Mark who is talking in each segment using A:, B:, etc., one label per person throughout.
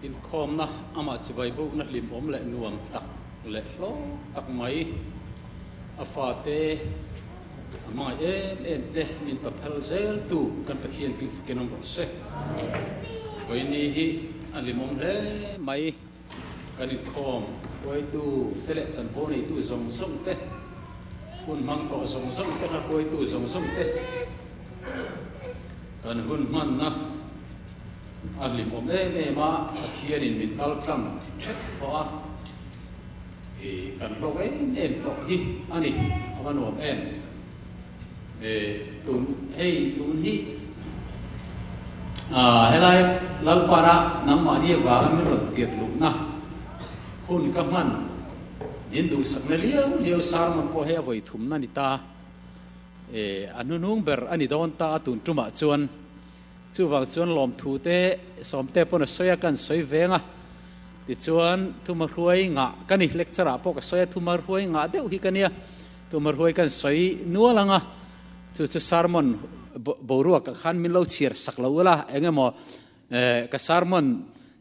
A: Inkhawmna amah chibai bukna hlimawm leh nuam tak leh hlawk tak mai a fate a hmangaih em em te min paphal zel tu kan Pathian hming fakin awm rawh se. Vawiini hi a hlimawm hle mai. Kan inkhawm hruaitu te leh chanvo neitu zawng zawng te, hun hmang tawh zawng zawng te, hla hruaitu zawng zawng te kan hun hmanna a hlimawm em em a, Pathianin min kal tlang thep tawh a, ih kan hlawk em em tawh hi a ni, a va nuam em. Tun hei tun hi helai Lalpana nangmahni avanga min rawn tirh luhna hun ka hman min duhsakna liau liau sermon pawh hei a vawi thumna ni ta a hnuhnung ber a ni dawn ta a tun tumah chuan chuvang chuan lawmthu te sawmte pawn a sawi a kan sawi veng a tichuan thuma hruai ngah ka ni lecture ah pawh ka sawi a thuma hruai ngah deuh hi ka nia. Tumah hruai kan sawi nual ang a, chu chu sermon boruak ah khan min lo chhiar sak lo ula, eng emaw ka sermon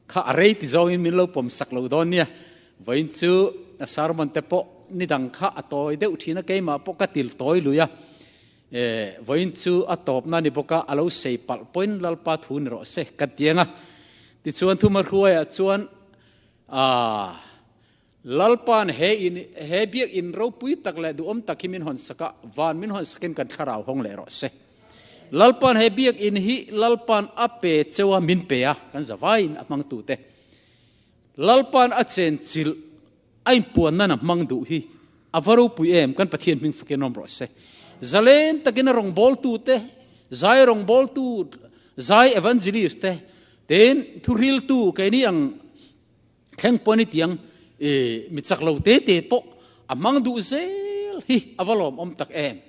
A: kha a rei ti zawngin min lo pawm sak lo dawn nia. Vawiin chu a sermon te pawh ni dang kha a tawi deuh thin a, keimah pawh ka til tawi lui a, vawiin chu a tawpna ni bawk a, a lo sei palh pawhin Lalpa thu ni rawh se ka ti ang a. Tichuan Thuma hruaiah chuan aah. Lalpa'n he in, he biakinn ropui tak leh duhawm tak hi min hawn sak a, van min hawn sakin kan thlarau hawng leh rawh se. Lalpa'n he biakinn hi Lalpa'n a pe cheu a, min pe a, kan zavaiin a hmangtute. Lalpa'n a chenchilh, a inpuan nan a hmang duh hi a va ropui em, kan Pathian hming fakin awm rawh se. Zalen takin a rawngbawltute, zai rawngbawltu, zai evangelist te, tin thuhriltu keini ang Thleng pawh ni tiang i mi chak lo te te pawh a hmang duh zel hi a va lawmawm tak em.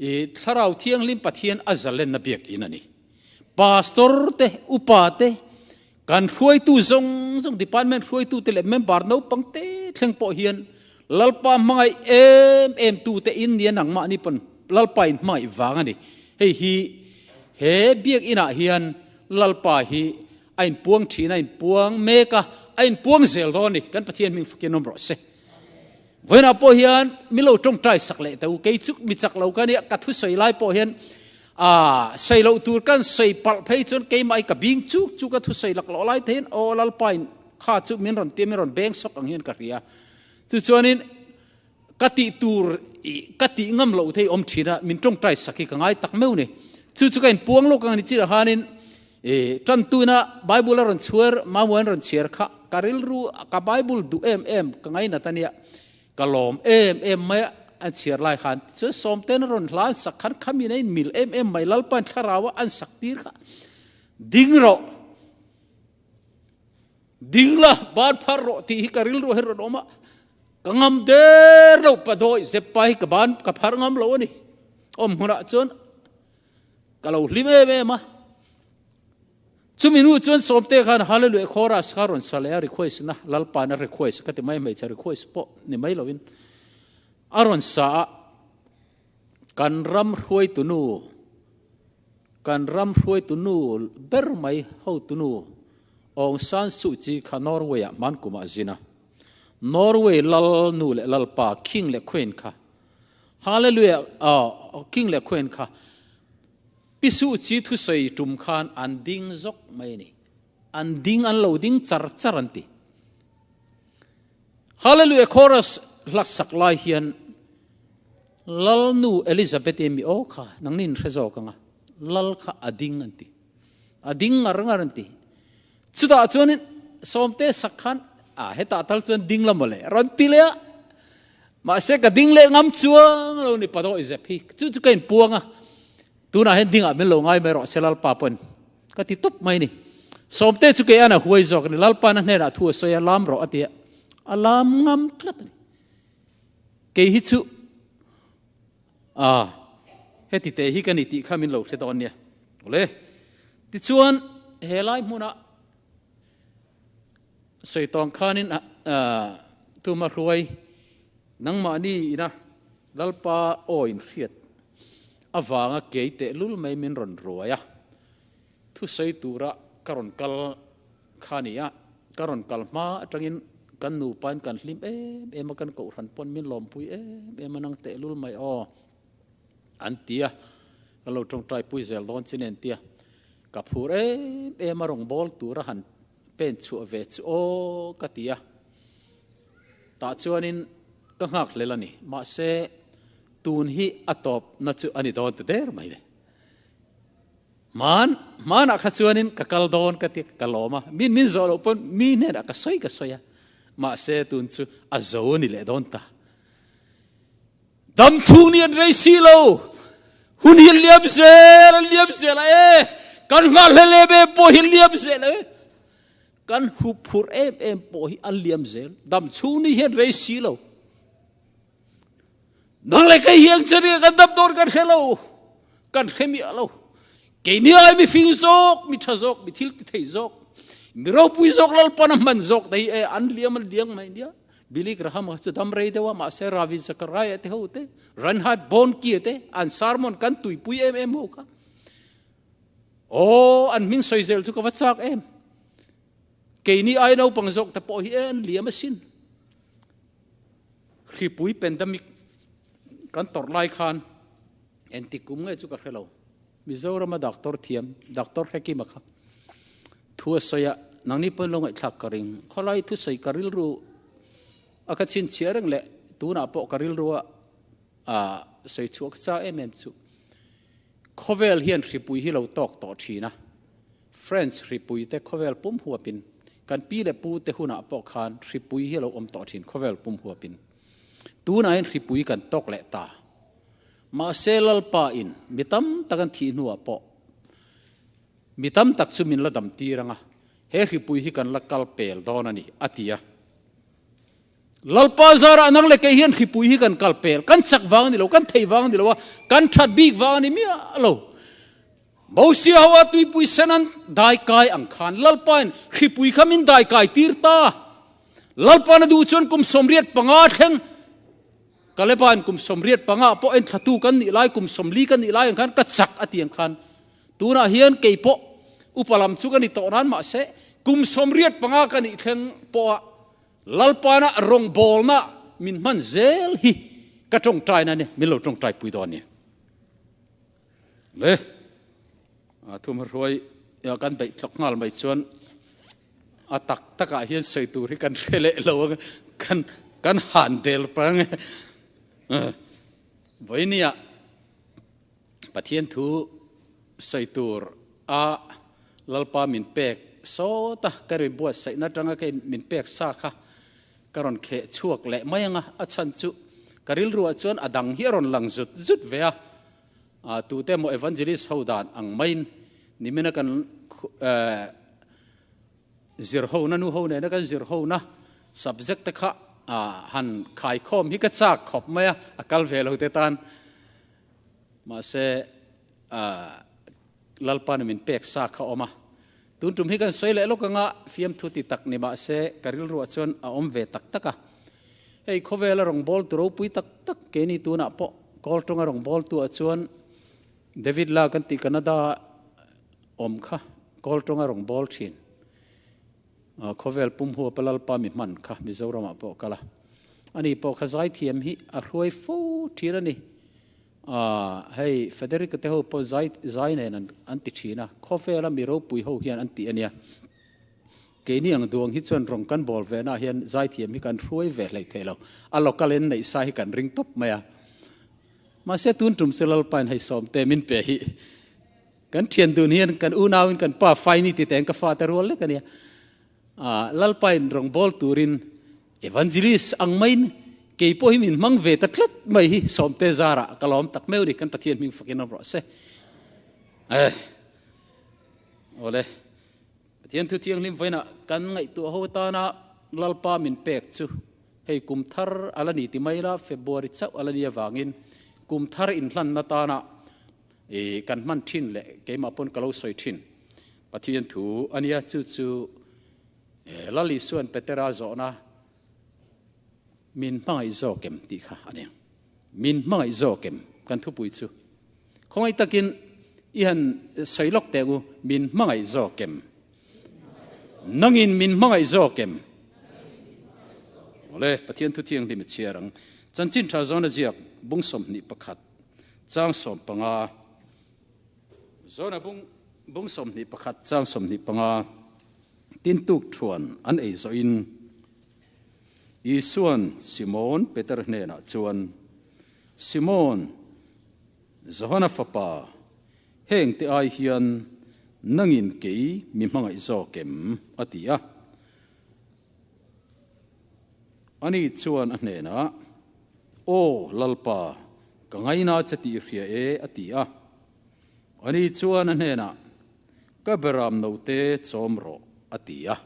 A: I Thlarau Thianghlim Pathian a zalenna biakinn a ni. Pastor te, upa te, kan hruaitu zawng zawng, department hruaitu te leh member naupang te thleng pawh hian Lalpa hmangaih em em tu te in nia nangmahni pawn Lalpa in hmangaih vang a ni. Hei hi he biakinn ah hian Lalpa hi A inpuang thin, a inpuang mek a, a inpuang zel dawn a ni. Kan Pathian hming fakin awm rawh se. Vawiinah pawh hian min lo tawngtai sak leh teh u. Kei chu mi chak lo ka nia, ka thusawi lai pawh hian aa sawi loh tur kan sawi palh phei chuan keimah hi ka bing chuk chuk a, thusawi lak loh lai te hian aw Lalpain kha chu min rawn tia, min rawn beng sawk ang hian ka hria. Chu chuanin ka tih tur i ka tih ngam loh thei awm thin a, min tawngtai sak hi ka ngai tak meuh ni. Chu chu ka inpuang lawk ang ni chiah khanin i tantuina Bible a rawn chhuar, Mamuan rawn chhiar kha ka rilru ka Bible duh em em ka ngainat a nia, ka lawm em em mai a an chhiar lai khan. Chuan Sawmten a rawn hla an sak khan khamin a inmil em em mai, Lalpain thlarau a an sak tir kha ding rawh. Ding la, ban phar rawh tih hi ka rilru hi rawn awm a, ka ngam der lo pa dawi zep pa hi ka ban ka phar ngam lo a ni. Awm hmunah chuan ka lo hlim em em a. Chumi nu chuan Sawmte khan Hallelujah chorus kha rawn sa leh a, request na, Lalpa'n a request ka ti mai hmeichhe request pawh ni mai lovin a rawn sa a. Kan ram hruaitu nu, kan ram hruaitu nu ber mai hotu nu Aung San Suu Kyi kha Norway ah hman kum ah a zin a. Norway lal nu leh lalpa King leh Queen kha Hallelujah aw King leh Queen kha Pi Suu Kyi thusawi tum khan an ding zawk mai a ni. An ding an lo ding char char an ti. Hallelujah chorus hlaksak lai hian Lalnu Elizabeth-i mi aw kha nangni in hre zawk ang a, Lal kha a ding an ti. A ding ngar ngar an ti. Chutah chuanin Sawmte sak khan a hetah tal chuan ding la mawle rawn ti leh a. Mahse ka ding leh ngam chuang lo ni padawi zep hi. Chu chu ka inpuang a. Tunah hian dingah min lo ngai mai rawh se Lalpa pawn ka ti tawp mai ni. Sawmte chu kei an a huai zawk a ni. Lalpa'n a hnenah thu a sawi a, lam rawh a ti a. A lam ngam tlat a ni. Kei hi chu a heti te hi ka ni tih kha min lo hre dawn nia. Awle. Tichuan he lai hmuna sawi tawng khanin tuma hruai nangmahni ina Lalpa aw in hriat avanga kei tehlul mai min rawn ruai a, thusawi tura ka rawn kal. kha a ni a, ka rawn kal hma atangin kan nupain kan hlim em em a, kan kohhran pawn min lawmpui em em a, nang tehlul mai aw an ti a, kan lo tawngtai pui zel dawn chi nen tia ka phur em em a, rawngbâwl tura han pen chhuah ve chu aw ka ti a, tah chuanin ka nghak hlel a ni, mahse tun hi a tawpna chu a ni dawn ta der mai le. Hman, hmanah kha chuanin ka kal dawn ka ti ka lawm a, min min zawh loh pawn mi hnenah ka sawi ka sawi a, mahse tun chu a zo a ni leh dawn ta. Dam chhung ni an rei si lo, hun hi an liam zel, an liam zel a e, kan nghahhlel em em pawh hi an liam zel a e, kan huphurh em em pawh hi an liam zel, dam chhung ni hi an rei si lo. Nang leh kei hian chania kan dam dawn kan hre lo, kan hre miah lo. Keini ai mi fing zawk, mi tha zawk, mi thil ti thei zawk, mi ropui zawk Lalpan a hman zawk te hi e an liam an liang mai nia. Billy Graham kha chu dam rei deuh a, mahse Ravi Zachariah te ho te, Reinhard Bonnke te, an sermon kan tuipui em em ho kha. Aw, an hming sawi zel chu ka va chak em. Keini ai naupang zawk te pawh hi e an liam asin. Hripui pandemic kan tawrh lai khan engtik kum nge chu ka hre lo. Mizorama doctor thiam, Doctor Hrekima kha thu a sawi a, nangni pawn lo ngaihthlak ka ring. Khawlai thusawi ka rilru a ka chhinchhiah reng leh tunah pawh ka rilru a sawi chhuah ka chak em em chu. Khawvel hian hripui hi lo tawk tawh thin a, French hripui te khawvel pum huapin kan pi leh pu te hunah pawh khan hripui hi a lo awm tawh thin khawvel pum huapin. Tunah hian hripui kan tawk leh ta. Mahse Lalpa in mi tam tak an thih hnuah pawh mi tam tak chu min la dam tir ang a, he hripui hi kan la kal pel dawn a ni, a ti a. Lalpa zarah nang leh kei hian hripui hi kan kal pel, kan chak vang a ni lo, kan thei vang a ni lo a, kan that bik vang a ni miah lo. Mosia ho a tuipui sen an dai kai ang khan Lalpain hripui kha min dai kai tir ta. Lalpa'n a duh chuan kum 85 thleng Kalebain kum 85 pawh en thlatu kan nih lai kum 40 kan nih lai ang khan ka chak a ti ang khan tunah hian kei pawh upa lam chu ka ni tawh nan mahse kum 85 ka nih thleng pawha Lalpana rawngbawlna min hman zel hi ka tawngtaina ni min lo tawngtai pui dawn ni. Le a thum hruai kan beih tlawk nghal mai chuan a tak takah hian sawi tur hi kan hre leh lo ang kan kan han del pang vawinia Pathian thu sawi tur a Lalpa min pek sawta ka rin buatsaihna atanga kei min pek sa kha ka rawn kheh chhuak leh mai ang a, a chhan chu ka rilruah chuan a dang hi a rawn lang zut zut ve a, tute emaw evangelist ho dan ang maiin nimina kan zir hona nu ho nena kan zir hona subject te kha han khaikhawm hi ka chak khawp mai a, a kal ve lo te tan mahse Lalpa min pek sa kha awm a, tun tum hi kan sawi leh lawk anga fiamthu ti tak ni mah se ka rilruah chuan a awm ve tak tak a. Hei khawvela rawngbâwl tu ropui tak tak keini tunah pawh kawl tawnga rawngbâwl tu ah chuan David La kan tih Canada awm kha kawl tawnga rawngbâwl thin khawvel pum huapa Lalpa mi hman kha Mizoramah pawh kal a, ani pawh kha zaithiam hi a hruai fo thin a ni. Aaa hei Federica te ho pawh zai zai nen an an ti thin a, khawvela mi ropui ho hian an ti a nia. Keini ang duang hi chuan rawng kan bawl ve naah hian zaithiam hi kan hruai ve hleih theih lo, a local in neih sa hi kan ring tawp mai a. Mahse tun tum chu Lalpain hei sawmte min pe hi kan thian dun hian kan unauin kan pa Faini ti teng ka fate rual lek a nia. Aaa Lalpain rawng bawl turin Evangelist ang maiin kei pawh hi min hmang ve ta tlat mai hi Sawmte zarah ka lawm tak meuh ni kan Pathian hming fakin awm rawh se. Eh awle Pathian thu thianghlim vawiinah kan ngaihtuah ho atana Lalpa min pek chu hei kum thar a la ni ti mai la February chauh a la ni avangin kum thar inhlanna tana i kan hman thin leh keimah pawn ka lo sawi thin Pathian thu a nia chu chu Lal Isua'n Petera zawhna Min hmangaih zawk em? tih kha a ni. Min hmangaih zawk em? Kan thupui chu khawngaih takin i han sawi lawk teh u, min hmangaih zawk em? Nangin min hmangaih zawk em? Awle, Pathian thu thianghlim i chhiar ang. Chanchin tha zawna ziak bung 21 chang 15. Zawna bung bung 21 chang 25 tin tuk thuan an ei zawhin Isuan Simon Peter hnenah chuan, Simon, Johana fapa, heng te ai hian nangin kei mi hmangaih zawk em? a ti a. Ani chuan a hnenah, Aw Lalpa, ka ngaina che tih i hria e, a ti a. Ani chuan a hnenah, Ka beram note chawm rawh, a ti a.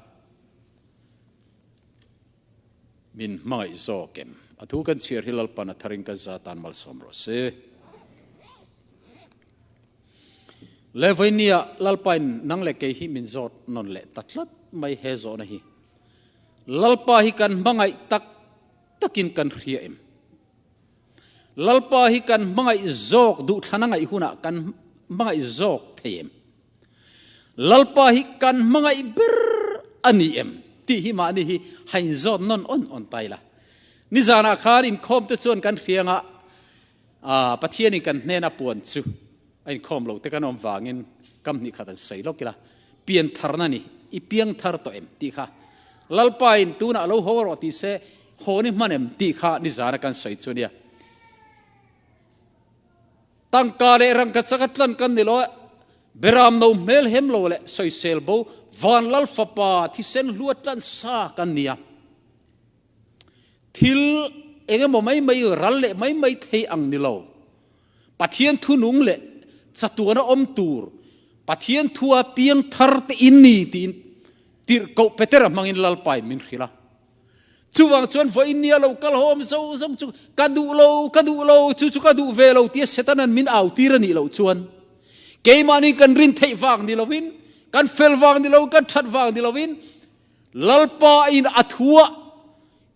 A: Min hmangaih zawk em? A thu kan chhiar hi Lalpan a tharin kan za tan malsawm rawh se. Le vawinia Lalpain nang leh kei hi min zawt nawn leh ta tlat mai he zawhna hi. Lalpa hi kan hmangaih tak takin kan hria em? Lalpa hi kan hmangaih zawk duhthlan a ngaih hunah kan hmangaih zawk thei em? Lalpa hi kan hmangaih ber a ni em tih hi mahni hi hain zawt nawn awn awn ta ila. Nizanah khan inkhawm te chuan kan hriangah Pathianin kan hnena puan chu a inkhawm lo te kan awm vangin kam hnih khat an sawi lawk ila. Pian tharna ni, i piang thar tawh em tih kha Lalpa in tunah lo haw rawh tih se haw ni hman em tih kha nizana kan sawi chu nia. Tangka leh rangka chaka tlan kan ni lo a, Beram no hmel hem lo leh sawisel bo Van Lal Fapa thisen hlua tlan sa kan ni a. Thil eng emaw mai mai ral leh mai mai thei ang ni lo. Pathian thunung leh chatuana awm tur Pathian thua piang thar te in ni tiin tirhkoh Petera hmangin Lalpain min hrilh a. Chuvang chuan vawiin nia lo kal hawm zo zawng chu ka duh lo, ka duh lo, chu chu ka duh ve lo tia Setanan min au tir a nih loh chuan keimahni kan rin theih vang ni lovin, kan fel vang ni lo, kan that vang ni lovin Lalpa in a thua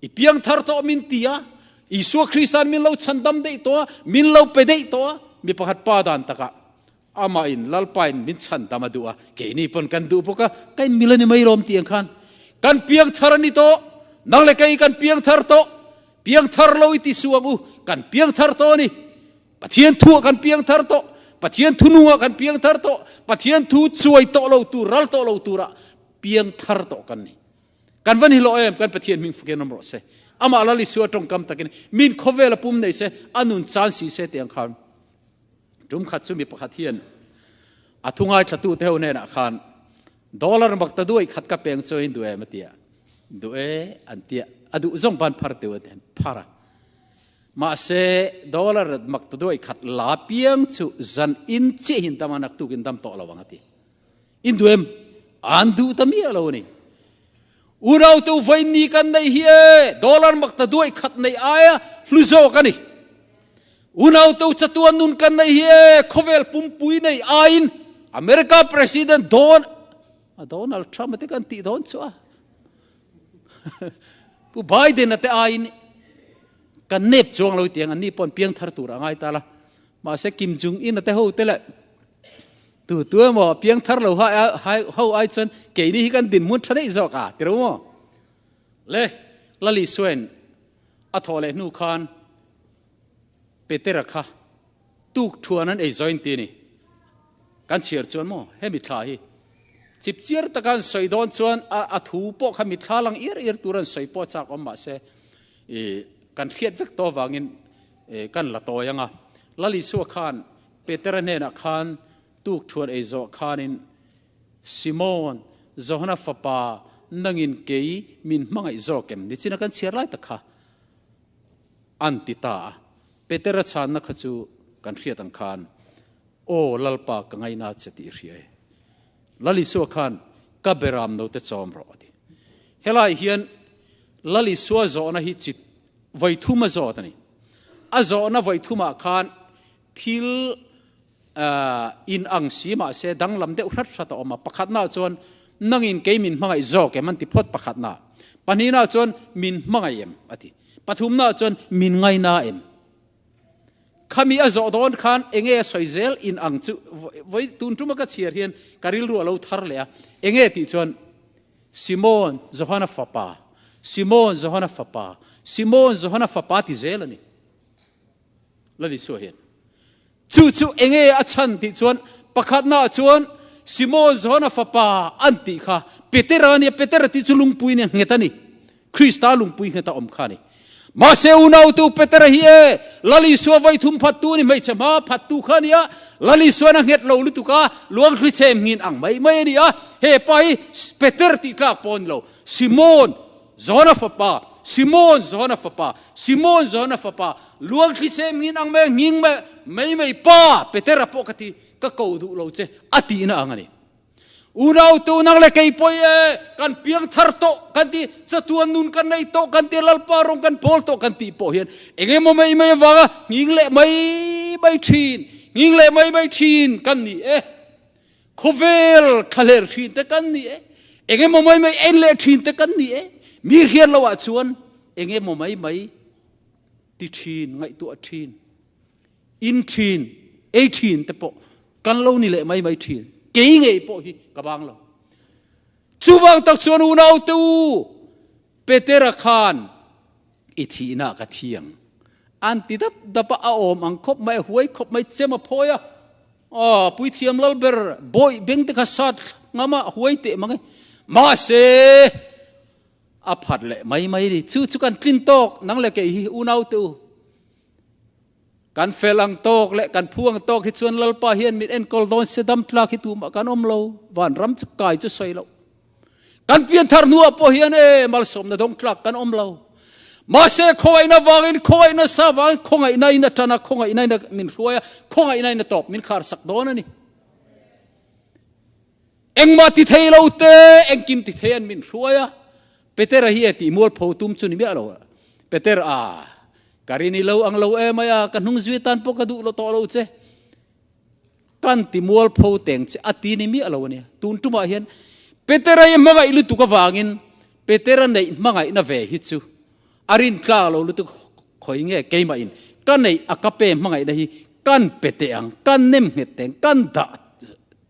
A: i piang thar tawh min ti a, Isua Kristan min lo chhandam daih tawh a, min lo pe daih tawh a, mi pakhat pa dan takah Amah in Lalpa in min chhandam a duh a, keini pawn kan duh bawk a, ka in mil a ni mai lawm tih ang khan kan piang thar a ni tawh, nang leh kei kan piang thar tawh, piang thar lo i ti suh ang u, kan piang thar tawh a ni, Pathian thu ah kan piang thar tawh, Pathian thu nung ah kan piang thar tawh, Pathian thu chuai tawh lo tur, ral tawh lo tur ah piang thar tawh kan ni. Kan van hi lawh em, kan Pathian hming fakin awm rawh se. Amah Lal Isua tawngkam takin min khawvel a pum nei se, a nun chan si se tih ang khan Tum khat chu mi pakhat hian a thu ngaithla te ho hnenah khan dollar mak ta duai khat ka peng chu in duh em a ti a, duh e an ti a, a duh zawng van phar teu a ti an phar a. Mahse dollar mak ta duai khat la piang chu zan in chiah hin dam a naktuk in dam tawh lo ang a ti. In duh em? An duh ta miah lo a ni. Unau te u vawiin ni kan neih hi e dollar mak ta duai khat neih aia hlu zawk a ni. Unau te u chatuan nun kan neih hi e khawvel pumpui nei aiin America President Don Donald Trump a te kan tih dawn chu a Pu Biden a te aiin kan nep chuang lo tiang an ni pawn piang thar tur a ngai ta la. Mahse Kim Jong Un a te ho te leh Tu tu emaw piangthar lo ho ai chuan keini hi kan dinhmun tha daih zawk a ti ro maw? Le Lali Suain a thawh leh hnu khan Petera kha tuk thuan an ei zawin ti a ni. Kan chhiar chuan maw hemi thla hi chip chiar taka an sawi dawn chuan a thu pawh kha mithla lang iar iar tur an sawi pawh chak awm mahse kan hriat vek tawh avangin kan la tawi ang a. Lali Sua khan Petera hnenah khan tuk thuan ei zawh khanin, Simon, Johana fapa, nangin kei min hmangaih zawk em? Nichina kan chhiar lai tak kha an ti ta a. Petera chhanna kha chu kan hriat ang khan, Aw Lalpa, ka ngaina che tih i hria e. Lal Isua khan, Ka beram note chawm rawh a ti. Helai hian Lal Isua zawhna hi chi vawi thum a zawt a ni. A zawhna vawi thumah khan Thil in ang si mahse danglam deuh hrat hrat a awm a, pakhatnaah chuan nangin kei min hmangaih zawk em an ti phawt pakhatnaah, pahnihnaah chuan min hmangaih em a ti, pathumnaah chuan min ngaina em. Khami a zawh dawn khan enge a sawi zel in ang chu vawi tun tuma ka chhiar hian ka rilru a lo thar leh a, enge tih chuan. Simon, Johana fapa, Simon, Johana fapa, Simon, Johana fapa ti zel a ni. Lal Isua hian chu chu enge a chhan tih chuan pakhatna ah chuan Simon Johana fapa an tih kha Petera a nia, Petera tih chu lungpui nia nghet a ni, Krista lungpui nghet a awm kha a ni. Mahse unautu Petera hi e Lal Isua vawi thum phattu a ni, hmeichhe hma phattu kha a nia, Lal Isuan a nghet lo lutuk a, luangthli chhem nghin ang mai mai a ni a, he pa hi Peter tih tlak pawh a ni lo, Simon Johana fapa, Simon Johana fapa, Simon Johana fapa, luangthli sem ngin ang mai, nging mai, mai mai pa, Petera pawh ka ti, ka ko duh lo che, a tihna ang a ni. Unau tu nang le kei pawh e, kan piang thar tawh kan ti, chatuan nun kan nei tawh kan ti, Lalpa rawng kan pawl tawh kan tih pawh hian engemaw mai mai avanga nging leh mai mai thin, nging leh mai mai thin kan ni e. Khawvel thlaler thin te kan ni e, engemaw mai mai en leh thin te kan ni e, mi hriat lo ah chuan engemaw mai mai ti thin, ngaihtuah thin, in thin, ei thin te pawh kan lo ni leh mai mai thin. Kei ngei pawh hi ka bang lo. Chuvang tak chuan unau te u, Petera khan i thihna ka thiang an ti dap dap a, a awm ang khawp mai, a huai khawp mai, chem a phawi a, aw puithiam lal ber bawih beng te kha sat ngam a, huai teh mang e, mahse a phat leh mai mai ni, chu chu kan tlin tawk nang leh kei hi unau te u, kan fel ang tawk leh kan phu ang tawk hi chuan Lalpa hian min enkawl dawn se dam tlak hi tumah kan awm lo, vanram chu kai chu sawi loh. Kan pianthar hnuah pawh hian e malsawmna dawng tlak kan awm lo. Mahse khawngaihna vangin khawngaihna sa vangin khawngaihna in a tan a, khawngaihna in a min hruai a, khawngaihna in a tawp min khar sak dawn a ni. Engmah ti thei lo te engkim ti thei an min hruai a. Petera hi e tih mualpho tum chu ni miah lo. Peter a ka rin i lo ang lo em ai a, ka hnung zui tan pawh ka duh lo tawh lo che. Kan ti mualpho teng che a ti ni miah lo a nia. Tun tumah hian Petera i hmangaih lutuk avangin Petera neih hmangaihna ve hi chu a rintlak lo lutuk khawi nge keimah in ka neih a ka pe hmangaihna hi kan pe teh ang, kan nem nghet teh ang, kan dah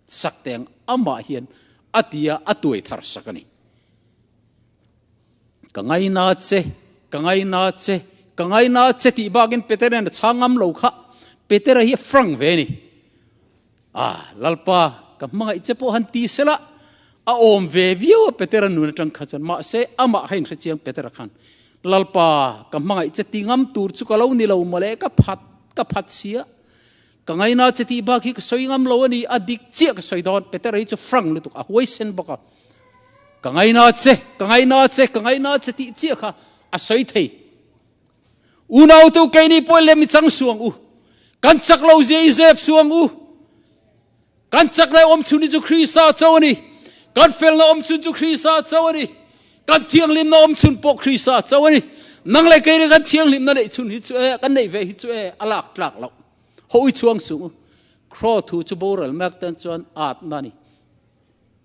A: sak teh ang amah hian a ti a, a tuai thar sak a ni. Ka ngaina che, ka ngaina che, ka ngaina che tih bakin Petera hian a chhang ngam lo kha. Petera hi a frank ve a ni. Ah, Lalpa, ka hmangaih che pawh han ti sela, a awm ve viau a Petera nun atang kha chuan. Mahse, amah kha inhre chiang Petera khan, Lalpa, ka hmangaih che ti ngam tur chu ka lo ni lo mawle, ka phat, ka phat sia. Ka ngaina che tih bak hi ka sawi ngam lo a ni, a dik chiah ka sawi dawn. Petera hi chu frank lutuk, a huaisen bawk a. Ka ngaina che, ka ngaina che, ka ngaina che tih chiah kha a sawi thei. Unau tu keini pawh lem i chang suang u. Kan chak lo zia i zep suang u. Kan chak lai awm chhun hi chu Krista cho a ni. Kan felna awm chhun chu Krista cho a ni. Kan thianghlimna awm chhun pawh Krista cho a ni. Nang leh kei kan thianghlimna neih chhun hi chu e, kan neih ve hi chu e, a lak tlak loh. Ho i chuang sung u. Kro thu chu boral mek tan chuan at na ni.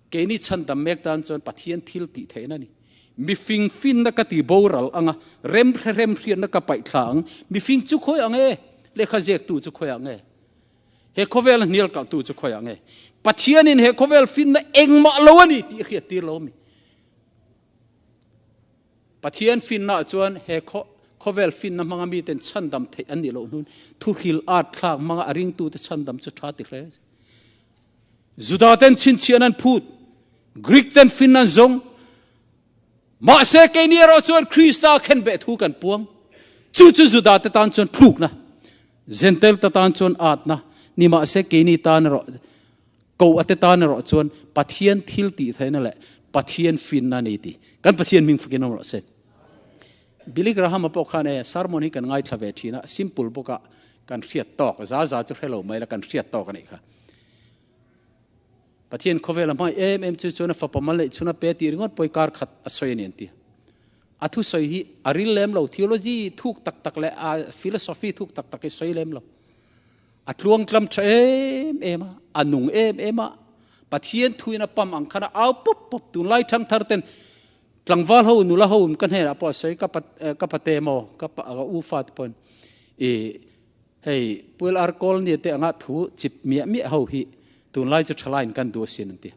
A: Keini chhandam mek tan chuan Pathian thil tih theihna a ni. Mifing finna ka ti boral ang a, rem hre rem hriatna ka paih thla ang. Mifing chu khawi ang e? Lehkha ziaktu chu khawi ang e? He khawvela hnial kalhtu chu khawi ang e? Pathianin he khawvel finna engmah lo a ni tih a hriat tir lo a mi? Pathian finnaah chuan he khawvel finna hmanga miten chhandam theih an nih loh hnun thuhril at thlak hmanga a ringtute chhandam chu tha ti hle. Juda ten chhinchhiah an phut, Greek ten fin an zawng. Mahse keini erawh chuan Krista khenbeh thu kan puang. Chu chu Juda te tan chuan thlukna, Gentile te tan chuan atna, ni mahse keini tan erawh ko ate tan erawh chuan Pathian thil tih theihna leh Pathian finna ni ti. Kan Pathian hming fakin awm rawh se. Billy Graham-a pawh khan e sermon hi kan ngaithla ve thin a, simple bawk a, kan hriat tawk, za za chu hre lo mai la, kan hriat tawk a nih kha. Pathian khawvel a hmangaih em em chu chuan a fapa mal neih chhun a pe tih ringawt pawh hi kar khat a sawi a ni an ti. A thusawi hi a ril lem lo, theology thuk tak tak leh a philosophy thuk tak tak hi sawi lem lo. A tluangtlam tha em em a, a nung em em a, Pathian thuin a pam ang khan a au pawp pawp tunlai thangthar ten Tlangval ho nula ho ka hnenah pawh a sawi ka ka pate maw ka pa ka u fa te pawhin i hei Puel Ar Colony te anga thu chip miah miah ho hi tunlai chu thalaiin kan duh asin an ti.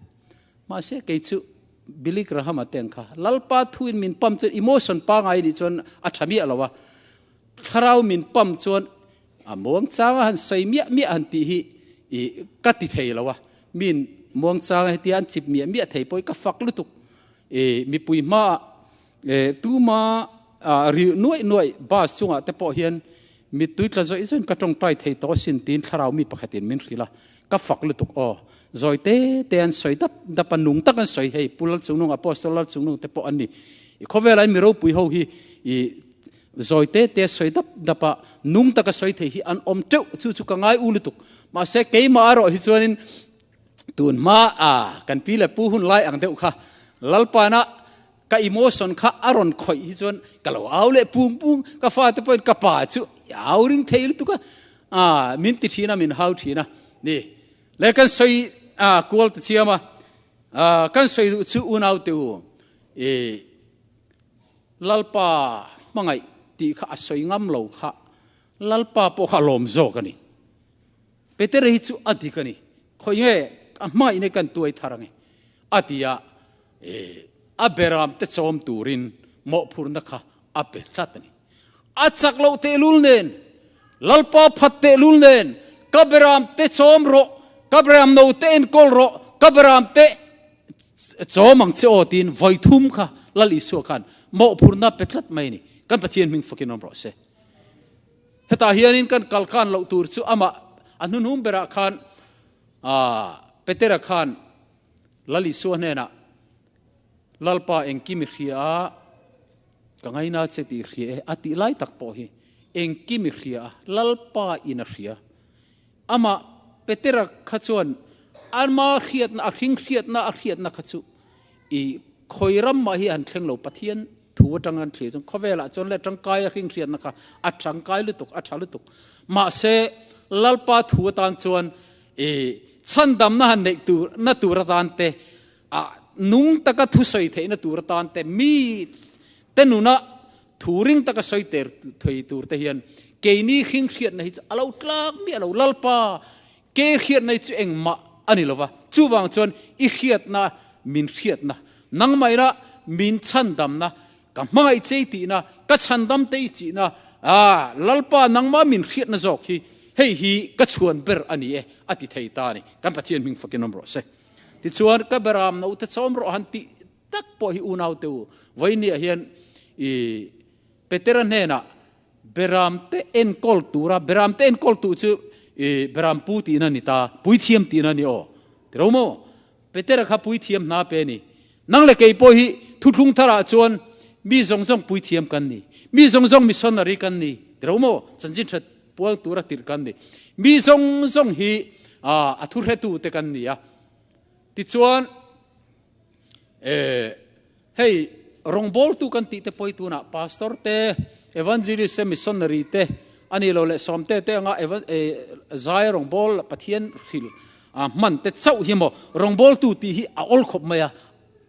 A: Mahse kei chu Billy Graham-a te ang kha Lalpa thuin min pump chuan emotion pangai nih chuan a tha miah lo a, thlarau min pump chuan a muangchanga han sawi miah miah han tih hi i ka ti thei lo a, min muangchanga hetia an chip miah miah thei pawh hi ka fak lutuk. I mipui hmaah tuma ri nuaih nuaih bus chungah te pawh hian mittui tla zawih zawih in ka tawngtai thei tawh asin tiin thlarau mi pakhatin min hrilh a, ka fak lutuk aw. Zawi te te an sawi dap dap a, nung tak an sawi hei Pu Lalchungnung, Apostle Lalchungnung te pawh an ni. I khawvelah in mi ropui ho hi i zawi te te sawi dap dap a, nung taka sawi thei hi an awm teuh, chu chu ka ngai u lutuk. Mahse keimah erawh hi chuanin tun hma a kan pi leh pu hun lai ang deuh kha Lalpana ka emotion kha a rawn khawih hi chuan ka lo au leh pung pung ka fate pawhin ka pa chu au ring thei lutuk a a min ti thin a min hau thin a ni le kan sawi a kual ta chiam a kan sawi duh chu unau te u e Lalpa hmangaih tih kha a sawi ngam lo kha Lalpa pawh kha a lawm zawk a ni. Petera hi chu a dik a ni, khawi nge a hmain hi kan tuai thar ange a ti a, a beram te chawm turin mawhphurna kha a pe tlat a ni. A chak loh tehlul nen, Lalpa phat tehlul nen, ka beram te chawm rawh, ka beram no te enkawl rawh, ka beram te chawm ang che aw tiin vawi thum kha Lal Isua khan mawhphurna a pe tlat mai a ni. Kan Pathian hming fakin awm rawh se. Hetah hianin kan kal khan loh tur chu amah a hnuhnung berah khan Petera khan Lal Isua hnenah, Lalpa engkim i hria a, ka ngaina che tih i hria e a tih lai tak pawh hi engkim i hria a, Lalpa in a hria. Amah Petera kha chuan ama hriatna, a hring hriatna, a hriatna kha chu i khawi ram mah hi an thleng lo, Pathian thu atang an thlir chuan khawvelah chuan le tangkai a hring hriatna kha a tangkai lutuk, a tha lutuk. Mahse, Lalpa thu atan chuan i chhandamna han neih tur na tur atan te, a nung taka thu sawi theihna tur atan te, mi te nuna thu ring taka sawi ter thei tur te hian keini hring hriatna hi chu a lo tlak miah lo. Lalpa ke hriatna hi chu engmah a ni lova, chuvang chuan i hriatna min hriatna, nangmahina min chhandamna, ka hmangaih che i tihna, ka chhandam te i chihna, ah Lalpa nangmah min hriatna zawk hi hei hi ka chhuan ber a ni e a ti thei ta a ni. Kan Pathian hming fakin awm rawh se. Tichuan ka beram no te chawm rawh han tih tak pawh hi unau te u, vawinia hian i Petera hnenah Beram te enkawl tura, beram te enkawl tu chu i beram pu tihna a ni ta, puithiam tihna a ni aw. Ti ro maw? Petera kha puithiam hna pe a ni. Nang leh kei pawh hi thuthlung tharah chuan mi zawng zawng puithiam kan ni. Mi zawng zawng missionary kan ni. Ti ro maw? Chanchin tha pual tura tirh kan ni. Mi zawng zawng hi a thuhretu te kan ni a. Tichuan, e Hei rawngbawltu kan tih te pawh hi tunah pastor te, evangelist te, missionary te a nih loh leh sawmte te anga zai rawngbâwl Pathian hrilh hman te chauh hi maw rawngbawltu tih hi a awl khawp mai a,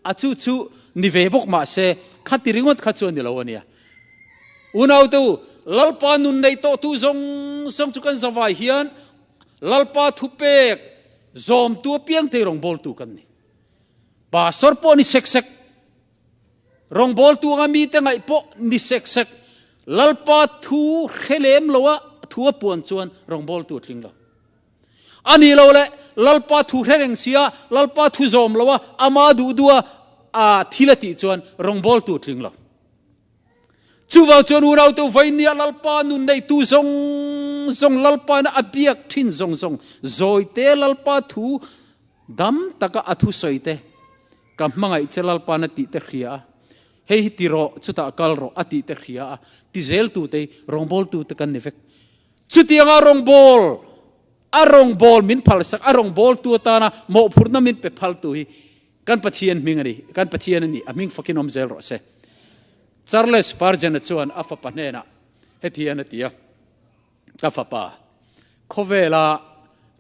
A: a chu chu ni ve bawk mah se khati ringawt kha chu a ni lo a nia. Unaute u, Lalpa nun nei tawhtu zawng zawng chu kan zavai hian Lalpa thupek zawmtu apiang thei rawngbawltu kan ni. Pastor pawh ni sek sek, rawngbawltu anga mite ngaih pawh ni sek sek, Lalpa thu hre lem lo a thu a puan chuan rawngbawltu a tling lo. A ni lo le, Lalpa thu hre reng sia, Lalpa thu zawm lo a, ama duh duh a a thil a tih chuan rawngbawltu a tling lo. Chuvang chuan unaute vainia Lalpa nun neitu zawng zawng Lalpa ina a biak thin zawng zawng zawite Lalpa thu Dam taka a thusawi te, Ka hmangaih che Lalpa'n a tih te hria a, hei hi ti rawh, chutah kal rawh a tih te hria a, ti zeltu te hi rawngbawltu te kan ni vek. Chutianga rawngbâwl, a rawngbâwl min phalsak, a rawngbâwltu atana mawhphurhna min pe phaltu hi kan Pathian hming a ni, kan Pathian a ni, a hming fakin awm zel rawh se. Charles Spurgeon-a chuan a fapa hnenah heti hian a ti a. Ka fapa, khawvela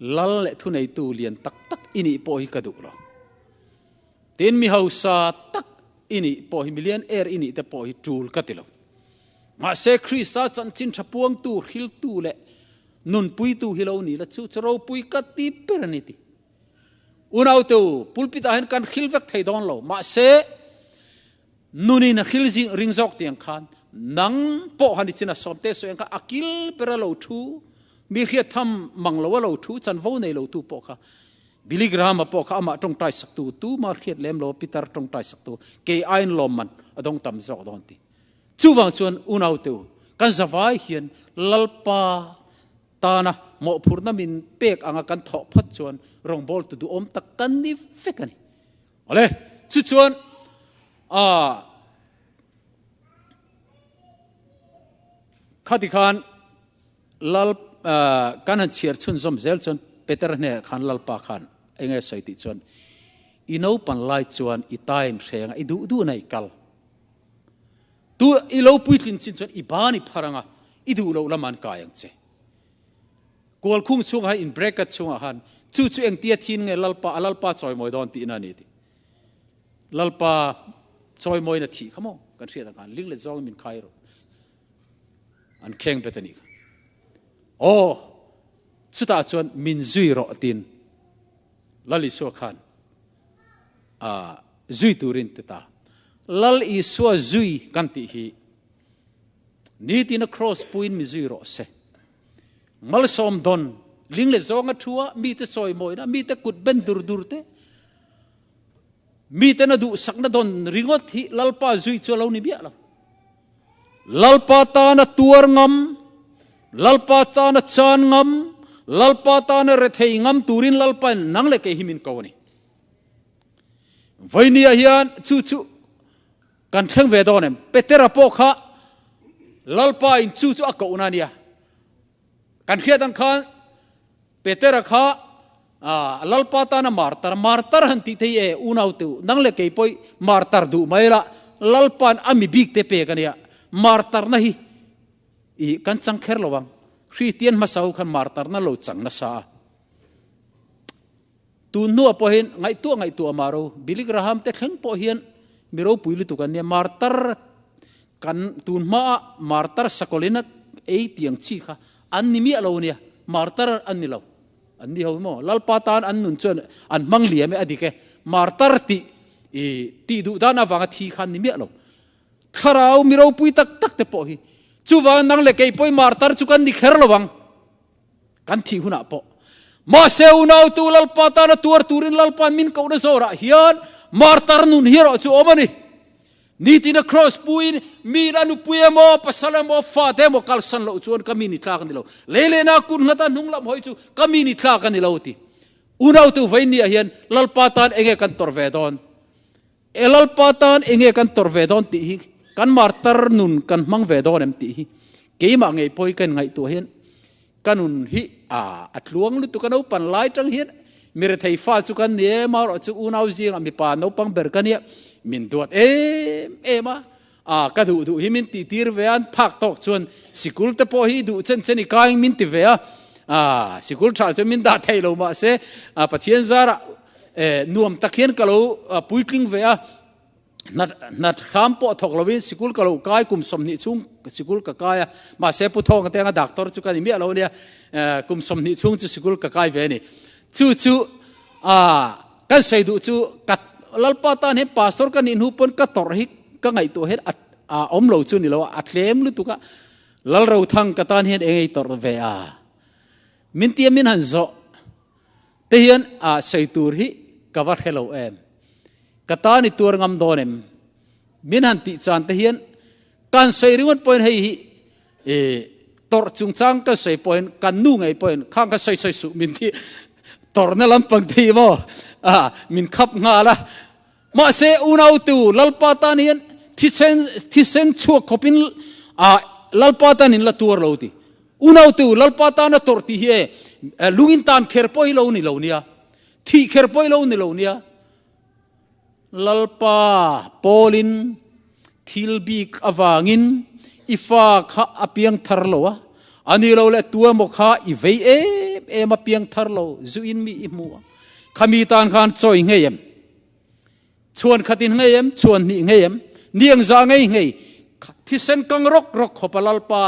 A: lal leh thuneitu lian tak tak i nih pawh hi ka duh lo. Tin, mi hausa tak i nih pawh hi, milian er i nih te pawh hi tul ka ti lo. Mahse, Krista chanchin tha puangtu, hriltu leh nunpuitu hi lo ni la, chu chu ropui ka ti ber a ni ti. Unau te u, pulpit ah hian kan hril vek thei dawn lo, mahse nunin a hril zing ring zawk tiang khan nang pawh han i chin a sawmte sawi ang kha a kil ber a lo thu, mi hriat tham mang lo a lo thu, chanvo nei lo tu pawh kha Billy Graham-a pawh kha amah tawngtai saktu, tuma hriat lem lo pitar tawngtai saktu, kei aiin lawmman a dawng tam zawk dawn ti. Chuvang chuan unaute u, kan zavai hian Lalpa tana mawhphurhna min pek anga kan thawh phawt chuan rawngbawltu duhawm tak kan ni vek a ni. Awle, chu chuan aa khati khan Lal kan han chhiar chhunzawm zel chuan Peter hnenah khan Lalpa khan eng nge sawi tih chuan i naupan lai chuan i tain hreng a, i duh duhna i kal. Tu i lo puitlin chin chuan i ban i phar anga i duh loh lam an kai ang che. Kualkhung chhungah hian in bracket chhungah khan chu chu engtia thin nge Lalpa a Lalpa chawimawi dawn tihna a ni tih. Lalpa chawimawina thih kha maw kan hriat ang khan ling let zawngin min khai rawh. An kheng bet a nih kha. Aw chutah chuan min zui rawh tin Lal Isua khan a zui turin ti ta. Lal Isua zui kan tih hi nitina cross puin mi zui rawh se. Malsawm dawn ling leh zawnga thu a mite chawimawina mite kut ben dur dur te mite na duh sakna dawn ringawt hi Lalpa zui chu a lo ni miah lo. Lalpa tana tuar ngam, Lalpa tana chan ngam, Lalpa tana rethei ngam turin Lalpa in nang leh kei hi min ko a ni. Vawinia hian chu chu kan thleng ve dawn em? Petera pawh kha Lalpa in chu chu a kohna a nia. Kan hriat ang khan Petera kha Lalpa tana martar, martar han tih thei e unau te u, nang leh kei pawh martar duh mai la, Lalpa'n a mi bik te pek a nia, martarna hi i kan chang kher lo ang, Kristian hmasa ho khan martarna lo chang nasa a. Tun hnuah pawh hian ngaihtuah ngaihtuah mah ro, Billy Graham te thleng pawh hian mi ropui lutuk an nia, martar kan tun hmaa martar sakawlina ei tiang chi kha an ni miah lo nia, martar an ni lo, an ni ho maw, Lalpa tan an nun chuan an hmang liam e a dik e, martar tih i tih duh dan avanga thi kha an ni miah lo, thlarau mi ropui tak tak te pawh hi chuvang nang leh kei pawhin martar chu kan ni kher lo ang. Kan thih hunah pawh mahse unautu Lalpa tana tuar turin Lalpa'n min kohna zawrah hian martar nun hi erawh chu awm a ni. Nitina kraws puiin miin a nupui emaw, pasal emaw, fate emaw kalsan loh chuan ka mi ni tlak a ni lo. Lei lehna kun nghata hnung lam hawi chu ka mi ni tlak a ni lo ti. Unautu vawinia hian Lalpa tan enge kan tawrh ve dawn? E Lalpa tan enge kan tawrh ve dawn tih hi kan martar nun kan hmang ve dawn em tih hi keimah ngei pawh hi ka inngaihtuah hian ka nun hi a a tluang lutuk a naupan lai tang hian mi rethei fa chu kan ni em a erawh chu unau zingah mipa naupang ber ka nia min duat em em a a ka duh duh hi min tih tir ve a an phak tawk chuan sikul te pawh hi duh chen chen i kaing min ti ve a a sikul tha chuan min dah thei lo mahse a Pathian zarah Eh, nuam tak hian ka lo puitling ve a, hna hram pawh thawk lovin sikul ka lo kai kum 20 chhung sikul ka kai a, mahse Pu Thawnga te anga doctor chu ka ni miah lo ania, kum 20 chhung chu sikul ka kai ve a ni. Chu chu kan sawi duh chu ka Lalpa tan hian pastor ka nih hnu pawn ka tawrh hi ka ngaihtuah hian a awm lo chu ni lo a, a tlem lutuk a, Lalrothang ka tan hian eng ei tawrh ve a, min tia min han zawh. Te hian a sawi tur hi ka va hre lo em? Ka tan i tuar ngam dawn em? Min han tih chan te hian kan sawi ringawt pawhin hei hi i tawrh chungchang kan sawi pawhin kan nu ngei pawhin khang kha sawi sawi suh min ti tawrhna lampang te hi maw a min khap nghal a. Mahse unautu Lalpa tan hian thisen thisen chhuak khawpin a Lalpa tan in la tuar lo ti. Unautu Lalpa tana tawrh tih hi e lungin tan kher pawh hi lo ni lo nia. Thih kher pawh hi lo ni lo nia. Lalpa pawlin thil bik avangin i fa kha a piang thar lo a, a ni lo leh tu emaw kha i vei em em a piang thar lo zuin mi i hmu a. Khami tan khan chawi ngei em? Chhuan khatin ngei em? Chhuan hnih ngei em? Niang za ngei ngei thisen kang rawk rawk khawp a Lalpa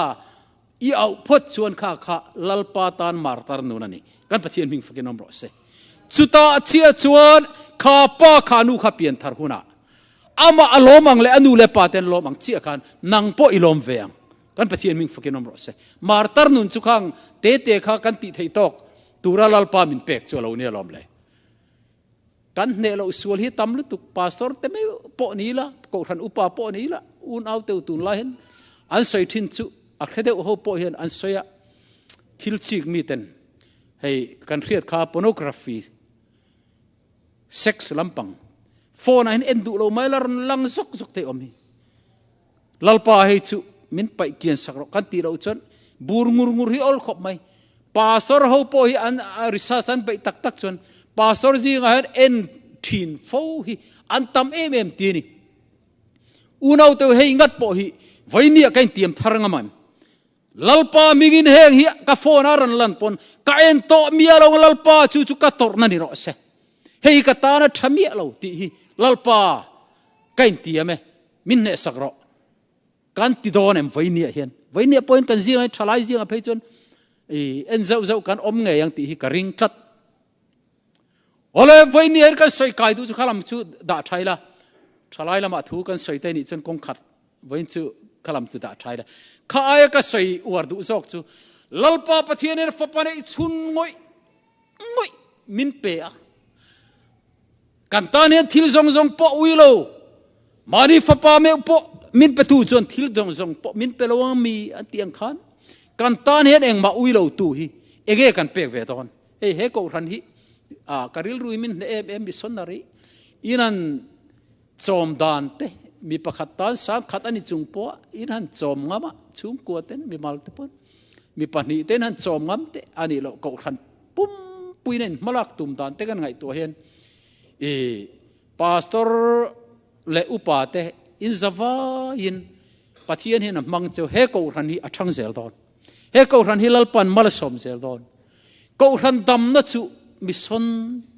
A: i auh phawt chuan kha kha Lalpa tan martar nun a ni. Kan Pathian hming fakin awm rawh se. Chutah chiah chuan kha pa kha nu kha pian thar hunah amah a lawm ang leh a nu leh pa te an lawm ang chiah khan nang pawh i lawm ve ang. Kan Pathian hming fakin awm rawh se. Martar nun chu khang tete kha kan tih theih tawk tura Lalpa min pek chu a lo nia lawm le. Kan hneh loh sual hi tam lutuk, pastor te meuh pawh ni ila, kohhran upa pawh ni ila, unau teu tunlai hian an sawi thin chu a hre deuh ho pawh hian an sawi a, thil chik miten hei kan hriat kha pornography, sex lampang phone ah hian en duh lo mai la rawn lang zawk zawk thei awm hi. Lalpa hei chu min paih kian sak rawh kan tih loh chuan bur ngur ngur hi awl khawp mai. Pastor ho pawh hi an research an beih tak tak chuan pastor zingah hian en thin fo hi an tam em em ti a ni. Unau te hei ngat pawh hi vawinia ka intiam thar ngam em? Lalpa mingin heng hi ka phone a rawn lan pawn ka en tawh miah lo Lalpa chu chu ka tawrhna ni rawh se. Hei hi ka tana tha miah lo tih hi Lalpa ka intiam e. Min hnehsak rawh. Kan ti dawn em Vawinia hian. Vawinia pawhin kan zingah hian thalai zingah phei chuan i en zauh zauh kan awm ngei ang tih hi ka ring tlat. Awle Vawinia hian kan sawi kai duh chu khalam chu dah tha ila. Thalai lamah thu kan sawi te nih chuan kawng khat vawiin chu khalam chu dah tha ila. Kha aia ka sawi uar duh zawk chu Lalpa Pathian hian fapa neih chhun ngawih ngawih min pe a. Kan tan hian thil zawng zawng pawh ui lo, mahni fapa meuh pawh min petu chuan thil zawng zawng pawh min pe lo ang mi an tih ang khan kan tan hian engmah ui lo tu hi enge kan pek ve dawn. Hei he kohhran hi a ka rilru hi min hneh em em missionary in an chawm dan te mi pakhat tan sang khat ani chung pawh in han chawm ngam a chhungkua ten mimal te pawn mi pahnih ten han chawm ngam te anih loh kohhran Pumpuiin a inhmalak tum dan te kan ngaihtuah hian i pastor leh upa te in zavaiin Pathian hian a hmang cheu he kohhran hi a thang zel dawn. He kohhran hi Lalpan mal a sawm zel dawn. Kohhran damna chu mission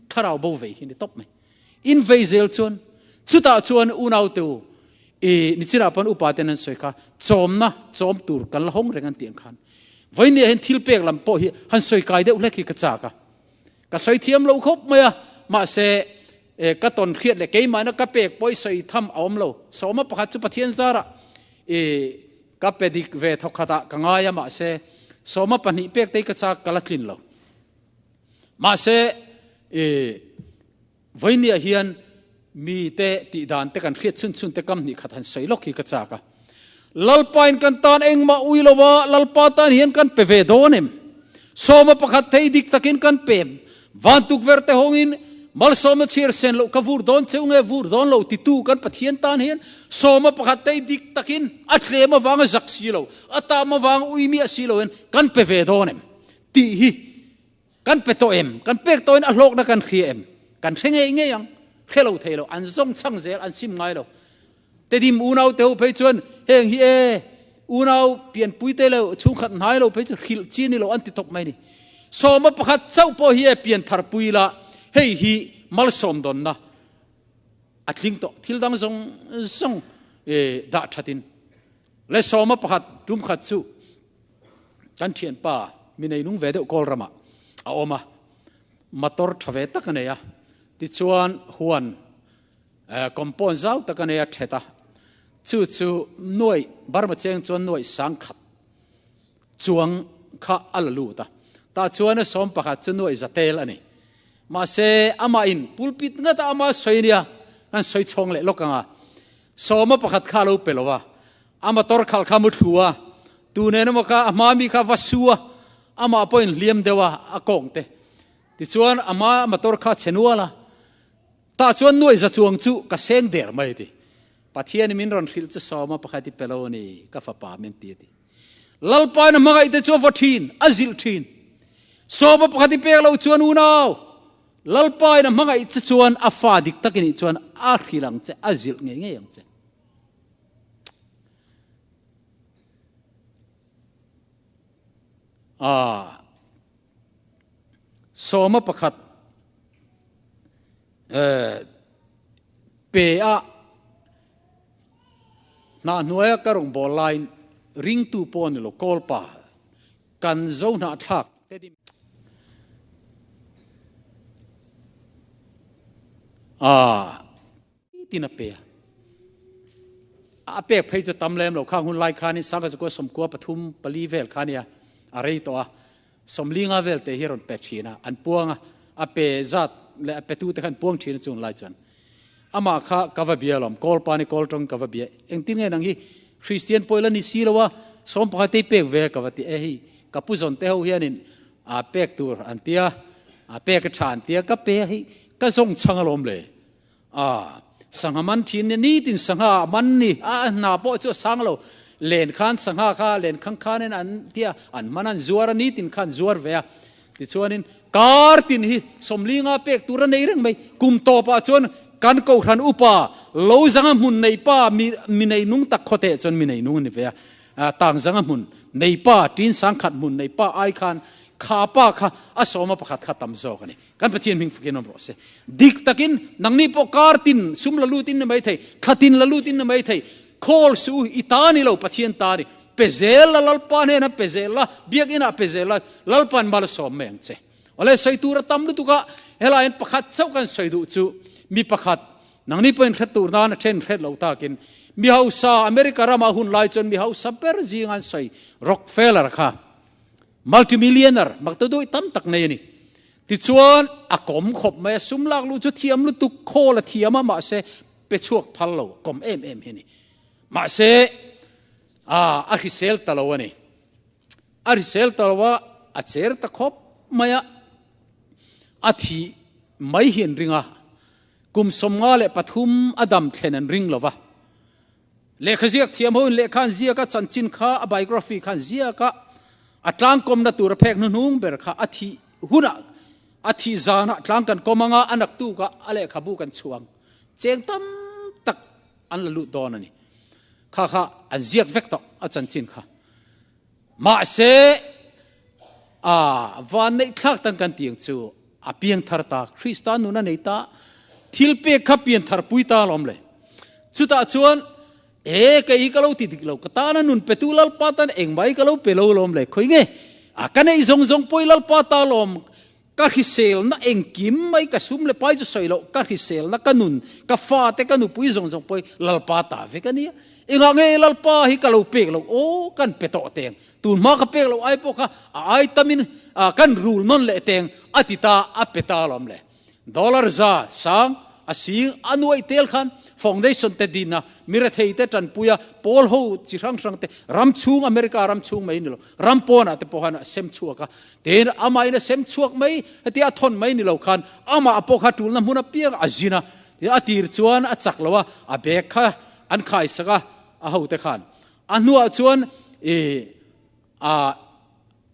A: thlarau bo vei hi ni tawp mai. In vei zel chuan chutah chuan unau te u i nichinah pawn upa ten an sawi kha chawmna chawm tur kan la hawng reng an tih ang khan vawinia hian thil pek lam pawh hi han sawi kai deuh hlek hi ka chak a ka sawi thiam lo khawp mai a mahse e ka tawn hriat leh keimahna ka pek pawh i sawi tham a awm lo sawma pakhat chu Pathian zarah i ka pe dik ve thawk khatah ka ngai a mahse sawma pahnih pek te hi ka chak ka la tlin lo Mahse, i vawinia hian mite tih dan te kan hriat chhun chhun te kam hnih khat han sawi lawk hi ka chak a. Lalpain kan tan engmah ui lo a, Lalpa tan hian kan pe ve dawn em? Sawma pakhat thei dik takin kan pem. Van tukverh te hawngin malsawmna chhiar sen loh ka vur dawn cheu nge vur dawn lo titu kan Pathian tan hian sawma pakhat thei dik takin a tlem avanga zak si lo, a tam avanga ui miah si lo hian kan pe ve dawn em? Tih hi kan pe tawh em? Kan pek tawhin a hlawkna kan hria em? Kan hre ngei ngei ang. Hre lo thei lo. An zawng chhang zel, an sim ngai lo. Tedim unau te ho phei chuan heng hi e, unau pianpui te lo, chhungkhat hnai lo phei chu hrilh chi ni lo an ti tawp mai ni. Sawma pakhat chauh pawh hi e pian thar pui la, hei hi malsawm dawnna a tling tawh. Thil dang zawng zawng e dah thatin. Le sawma pakhat tum khat chu Kan thianpa mi nei nung ve deuh kawl ramah a awm a, motor tha ve tak a nei a, tichuan huan compound zau tak a nei a thet a, chu chu nuaih Burma cheng chuan nuaih sang khat chuang kha a la lut a, tah chuan a sawm pakhat chu nuaih za tel a ni. Mahse amah in pulpit ngat a ama sawi nia kan sawi chhawng leh lawk ang a, sawma pakhat kha a lo pe lo a, A motor khalh kha mu thlu a, tu nen emaw kha a hma mi kha va su a, amah pawhin hliam deuh a, a kawng te. Tichuan a hma motor kha chhe nual a, tah chuan nuaih za chuang chu ka seng der mai a ti. Pathian min rawn hrilh chu sawma pakhat i pe lo a ni, ka fapa min ti a ti. Lalpa in a hmangaih te chu a va thin, a zilh thin. Sawma pakhat i pek loh chuan unau, Lalpa in a hmangaih che chuan a fa dik tak i nih chuan a hrilh ang che, a zilh ngei ngei ang che. A sawma pakhat pe a hnah hnuaia ka rawn bawl laiin ringtu pawh a ni lo kawlpa kan zo hnahthlak te dim. A tin a pe a. A pek phei chu tam lem lo khang hun lai khanin sangha zakua sawmkua pathum pali vel kha nia a rei tawh a. Sawmlinga vel te hi a rawn pe thin a, an puang a, a pe zat leh a petu te kha an puang thin a chung lai chuan. Amah kha ka va bia alawm, kawl pa ni kawl tawng ka va bia, engtin nge nang hi Kristian pawh ila ni si lo a, sawm pakhat te hi pek ve ka va ti e hei ka pu zawn te ho hianin a pek tur an tia, a pek a tha an tia ka pe a hei ka zawng chhang alawm le. A, sangha man thin nia, nitin sangha a man ni, a hna pawh chu a sang lo, len khan sangha kha len khang khanin an tia, an man an zuar a, nitin khan zuar ve a, tichuanin kar tin hi sawmlinga pek tur a nei reng mai, kum tawpah chuan kan kohhran upa lo zanga hmun nei pa mi mi nei nung tak khawteh chuan mi nei nung a ni ve a, tang zanga hmun nei pa, tin sangkhat hmun nei pa ai khan kha pa kha a sawma pakhat kha tam zawk a ni. Kan Pathian hming fukin awm rawh se. Dik takin nangni pawh kar tin sum la lut in ni mai thei, thla tin la lut in ni mai thei, khawl suh u, i ta ni lo, Pathian ta ni. Pe zel la, Lalpa hnenah pe zel la, biakinah pe zel la, Lalpa'n mal a sawm mai ang che. Awle, sawi tur a tam lutuk a, helaiin pakhat chauh kan sawi duh chu, mi pakhat, nangni pawhin hret tur nan a then hret lo takin, mi hausa, America rama hun lai chuan mi hausa ber zinga an sawi, Rockefeller kha, Multimillionaire, maktaduai tam tak nei a ni. Tichuan, a kawm khawp mai a, sum lak luh chu thiam lutuk, khawl a thiam a, mahse pe chhuak phal lo, kawm em em hi a ni. Mahse, a a hrisel ta lo a ni. A hrisel ta lo a, a cher ta khawp mai a, a thih mai hi an ring a, kum 53 a dam thlen an ring lo va. Lehkha ziak thiam hoin lehkha an ziak a, chanchin kha a biography kha an ziak a, a tlangkawmna tur a phek hnuhnung ber kha a thih hunah, a thih zanah tlang kan kawm anga a naktukah a lehkhabu kan chhuang cheng tam tak an la lut dawn a ni. Kha kha an ziak vek tawh a chanchin kha. Mahse, a van neih thlak tan kan tih ang chu a piang thar ta, Krista nun a nei ta, thil pek kha pian thar pui ta alawm le. Chutah chuan, e kei hi ka lo ti dik lo, ka tana nun petu Lalpa tan engmah hi ka lo pe lo alawm le, khawi nge a ka neih zawng zawng pawi Lalpa ta alawm, ka hriselna engkim mai ka sum le pai chu sawi loh, ka hriselna ka nun, ka fate ka nupui zawng zawng pawi Lalpa ta vek a nia. Engah nge Lalpa hi ka lo pek loh? Aw, kan pe tawh teng. Tun hma ka pek loh ai pawh kha a ai tamin kan rul nawn leh teng a ti ta, a pe ta alawm le. Dollar za sang a sing a nuaih tel khan foundation te din a, mi rethei te tanpui a, pawl ho chi hrang hrang te ram chhung America ram chhung mai ni lo, ram pawnah te pawh khan a sem chhuak a. Tin, amahin a sem chhuak mai, hetia a thawn mai ni lo khan amah pawh kha tulna hmun apiang a zin a, a tir chuan a chak lo a, a bag kha an khaisak a, a hote khan. A hnuah chuan i a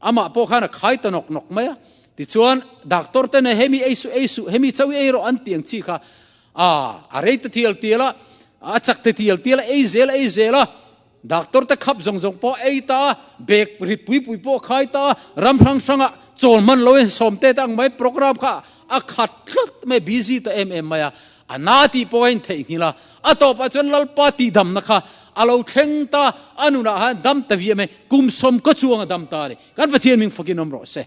A: amah pawh khan a khai ta nawk nawk mai a. Tichuan doctor te nen hemi ei suh ei suh hemi chauh i ei rawh an tih ang chi kha a a rei ta tial tial a, a chak ta tial tial a, ei zel ei zel a. Doctor te khap zawng zawng pawh ei ta a, bag rit pui pui pawh a khai ta a, ram hrang hrangah chawl hman lo in sawmte te ang mai program kha a khat tlat mai, busy ta em em mai a. A na tih pawh a intheihnghilh a, a tawpah chuan Lalpa tihdamna kha a lo thleng ta, a nunah khan dam ta viah mai, kum sawm ka chuang a dam ta a ni. Kan Pathian hming fakin awm rawh se.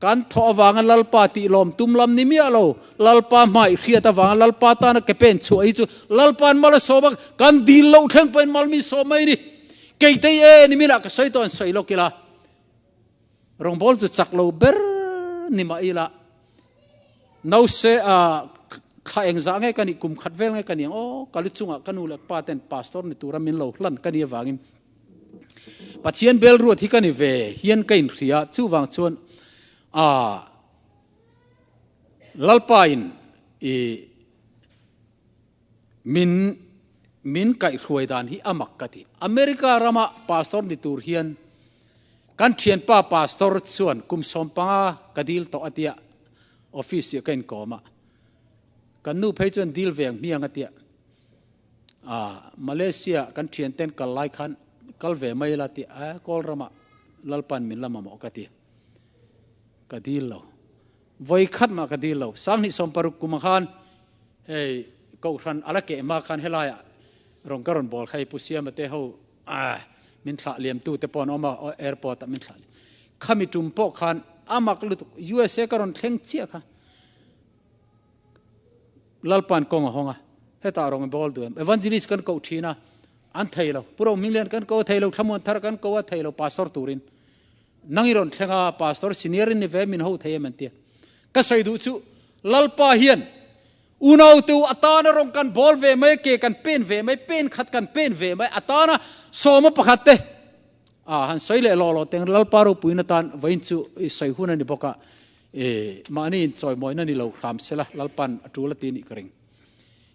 A: Kan thawh avanga Lalpa tih lawm tum lam ni miah lo, Lalpa hmai hriat avanga Lalpa tana ke pen chhuah hi chu Lalpa'n mal a sawm a, kan dil loh thleng pawhin mal min sawm mai a ni. Keitei e ni minah ka sawi tawh an sawi lawk ila, Rawngbawl chu chak lo ber ni mah ila, nause a thla engzah nge ka nih, kum khat vel nge ka nih ang aw, ka lu chungah ka nu leh pa ten pastor ni tura min lo hlan ka nih avangin Pathian bel ruat hi ka ni ve hian ka inhria, chuvang chuan a Lalpa in i Min min kaihhruai dan hi a mak ka ti. America rama pastor ni tur hian kan thianpa pastor chuan kum 15 ka dil tawh a tia, office ah ka inkawm a. Kan nu phei chuan dil ve ang hmiang a tia. Ah, Malaysia kan thianten kal lai khan kal ve mai la ti a, kawl rama Lalpan min la mamawh ka ti. Ka dil lo. Vawi khat mah ka dil lo. 2016 kum ah khan Hei Kohhran a la keh hma khan helaiah rawn ka rawn bawl kha hei Pu Siama te ho min thlah liam tu te pawh an awm a airport ah min thlah liam. Khami tum pawh khan a mak lutuk USA ka rawn thleng chiah kha. Lalpa'n kawng a hawng a, hetah rawng i bawl duh em? Evangelist kan koh thin a, an thei lo. Pu Rohminglian kan ko a thei lo, Thlamuan Thar kan ko a thei lo pastor turin. Nang i rawn thleng a, pastor senior in ni ve min ho thei em an tia. Ka sawi duh chu Lalpa hian unau te u atana rawng kan bawl ve mai, ke kan pen ve mai, pen khat kan pen ve mai, atana sawma pakhat te a han sawi leh law law teng Lalpa ropuina tan vawiin chu i sawi hun a ni bawk a, e mahni in chawimawina ni lo hram sela Lalpan a tul a ti nih ka ring.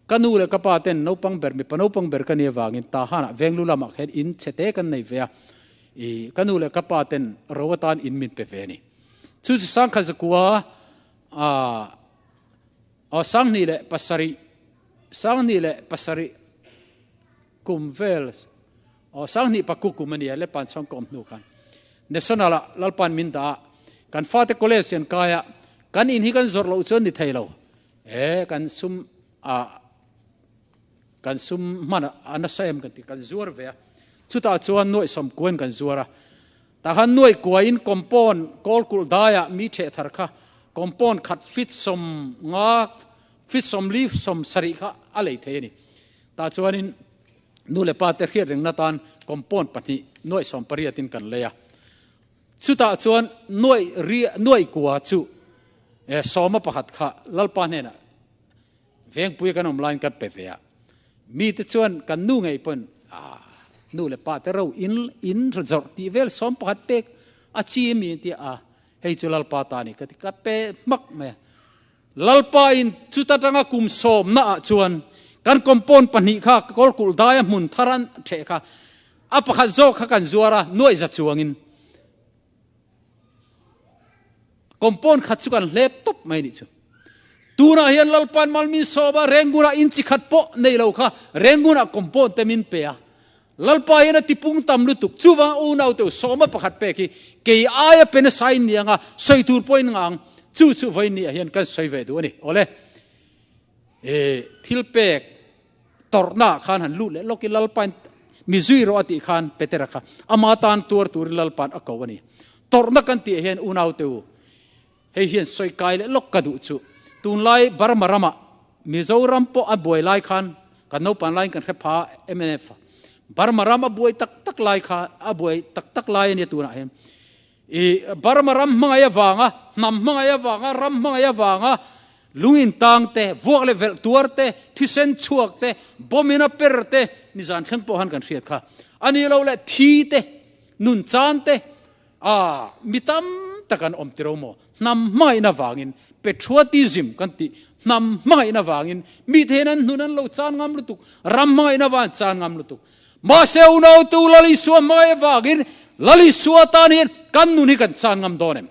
A: Ka nu leh ka pa ten naupang ber mipa naupang ber ka nih avangin Tahanah Venglu lamah khan in chhe te kan nei ve a, i ka nu leh ka pa ten ro atan in min pe ve a ni. Chu chu Sangkhat zakua a aw 27 27 kum vel aw sanghnih pakku kum a nia le pan chhawng ka awm hnu khan National ah Lalpan min dah a, kan fate college an kai a, kan in hi kan zawrh loh chuan ni thei lo e kan sum a kan sum hman a nasa em kan ti kan zuar ve a, chutah chuan nuaih sawm kuain kan zuar a, tah khan nuaih kuain compound kawlkulh daiah mi theh thar kha compound khat feet 50 feet 40 70 kha a lei thei a ni. Tah chuanin nu leh pa te hriat rengna tan compound pahnih nuaih 18 in kan lei a. Chutah chuan nuaih ri nuaih kua chu eh sawma pakhat kha Lalpa hnenah vengpui kan awm laiin kan pe ve a. Mite chuan kan nu ngei pawn ah nu leh pa te ro in in zawrh tih vel sawm pakhat pek a chi mi an ti a, hei chu Lalpa ta a ni ka ti ka pe hmak mai a. Lalpa in chuta tanga kum sawmna ah chuan kan compound pahnih kha kawlkulh daia hmun thar an theh kha a pakhat zawk kha kan zuar a, nuaih za chuangin compound khat chu kan hlep tawp mai nih chu. Tunah hian Lalpa'n malmin sawm a, Rengunah in chi khat pawh nei lo kha Rengunah compound te min pe a. Lalpa hian a tipung tam lutuk, chuvang unau teu sawma pakhat pek hi kei aia pe nasa in ni anga sawi tur pawhin nga ang, chu chu vawiin ni ah hian kan sawi ve duh a ni. Awle, e thil pek tawrhna ah khan han lut leh lawk i Lalpain mi zui rawh a tih khan Petera kha ama tan tuar turin Lalpa'n a ko a ni. Tawrhna kan tih ah hian unau teu hei hian sawi kai leh lawk ka duh chu tunlai Burma ramah Mizoram pawh a buai lai khan kan naupang laiin kan hre pha mnf a Burma ram a buai tak tak lai kha a buai tak tak lai a nia tunah hian i Burma ram hmangaih avanga hnam hmangaih avanga ram hmangaih avanga lungin tang te vuak leh velh tuar te thisen chhuak te bomb in a per te nizan thleng pawh han kan hriat kha a ni lo leh thi te nun chan te A, mi tam tak an awm tiro maw? Hnam hmangaihna vangin, patriotism kan tih, hnam hmangaihna vangin mi te hian an hnun an lo chan ngam lutuk, ram hmangaihna vang an chan ngam lutuk. Mahse unautu Lal Isua hmangaih vangin Lal Isua tan hian kan nun hi kan chan ngam dawn em?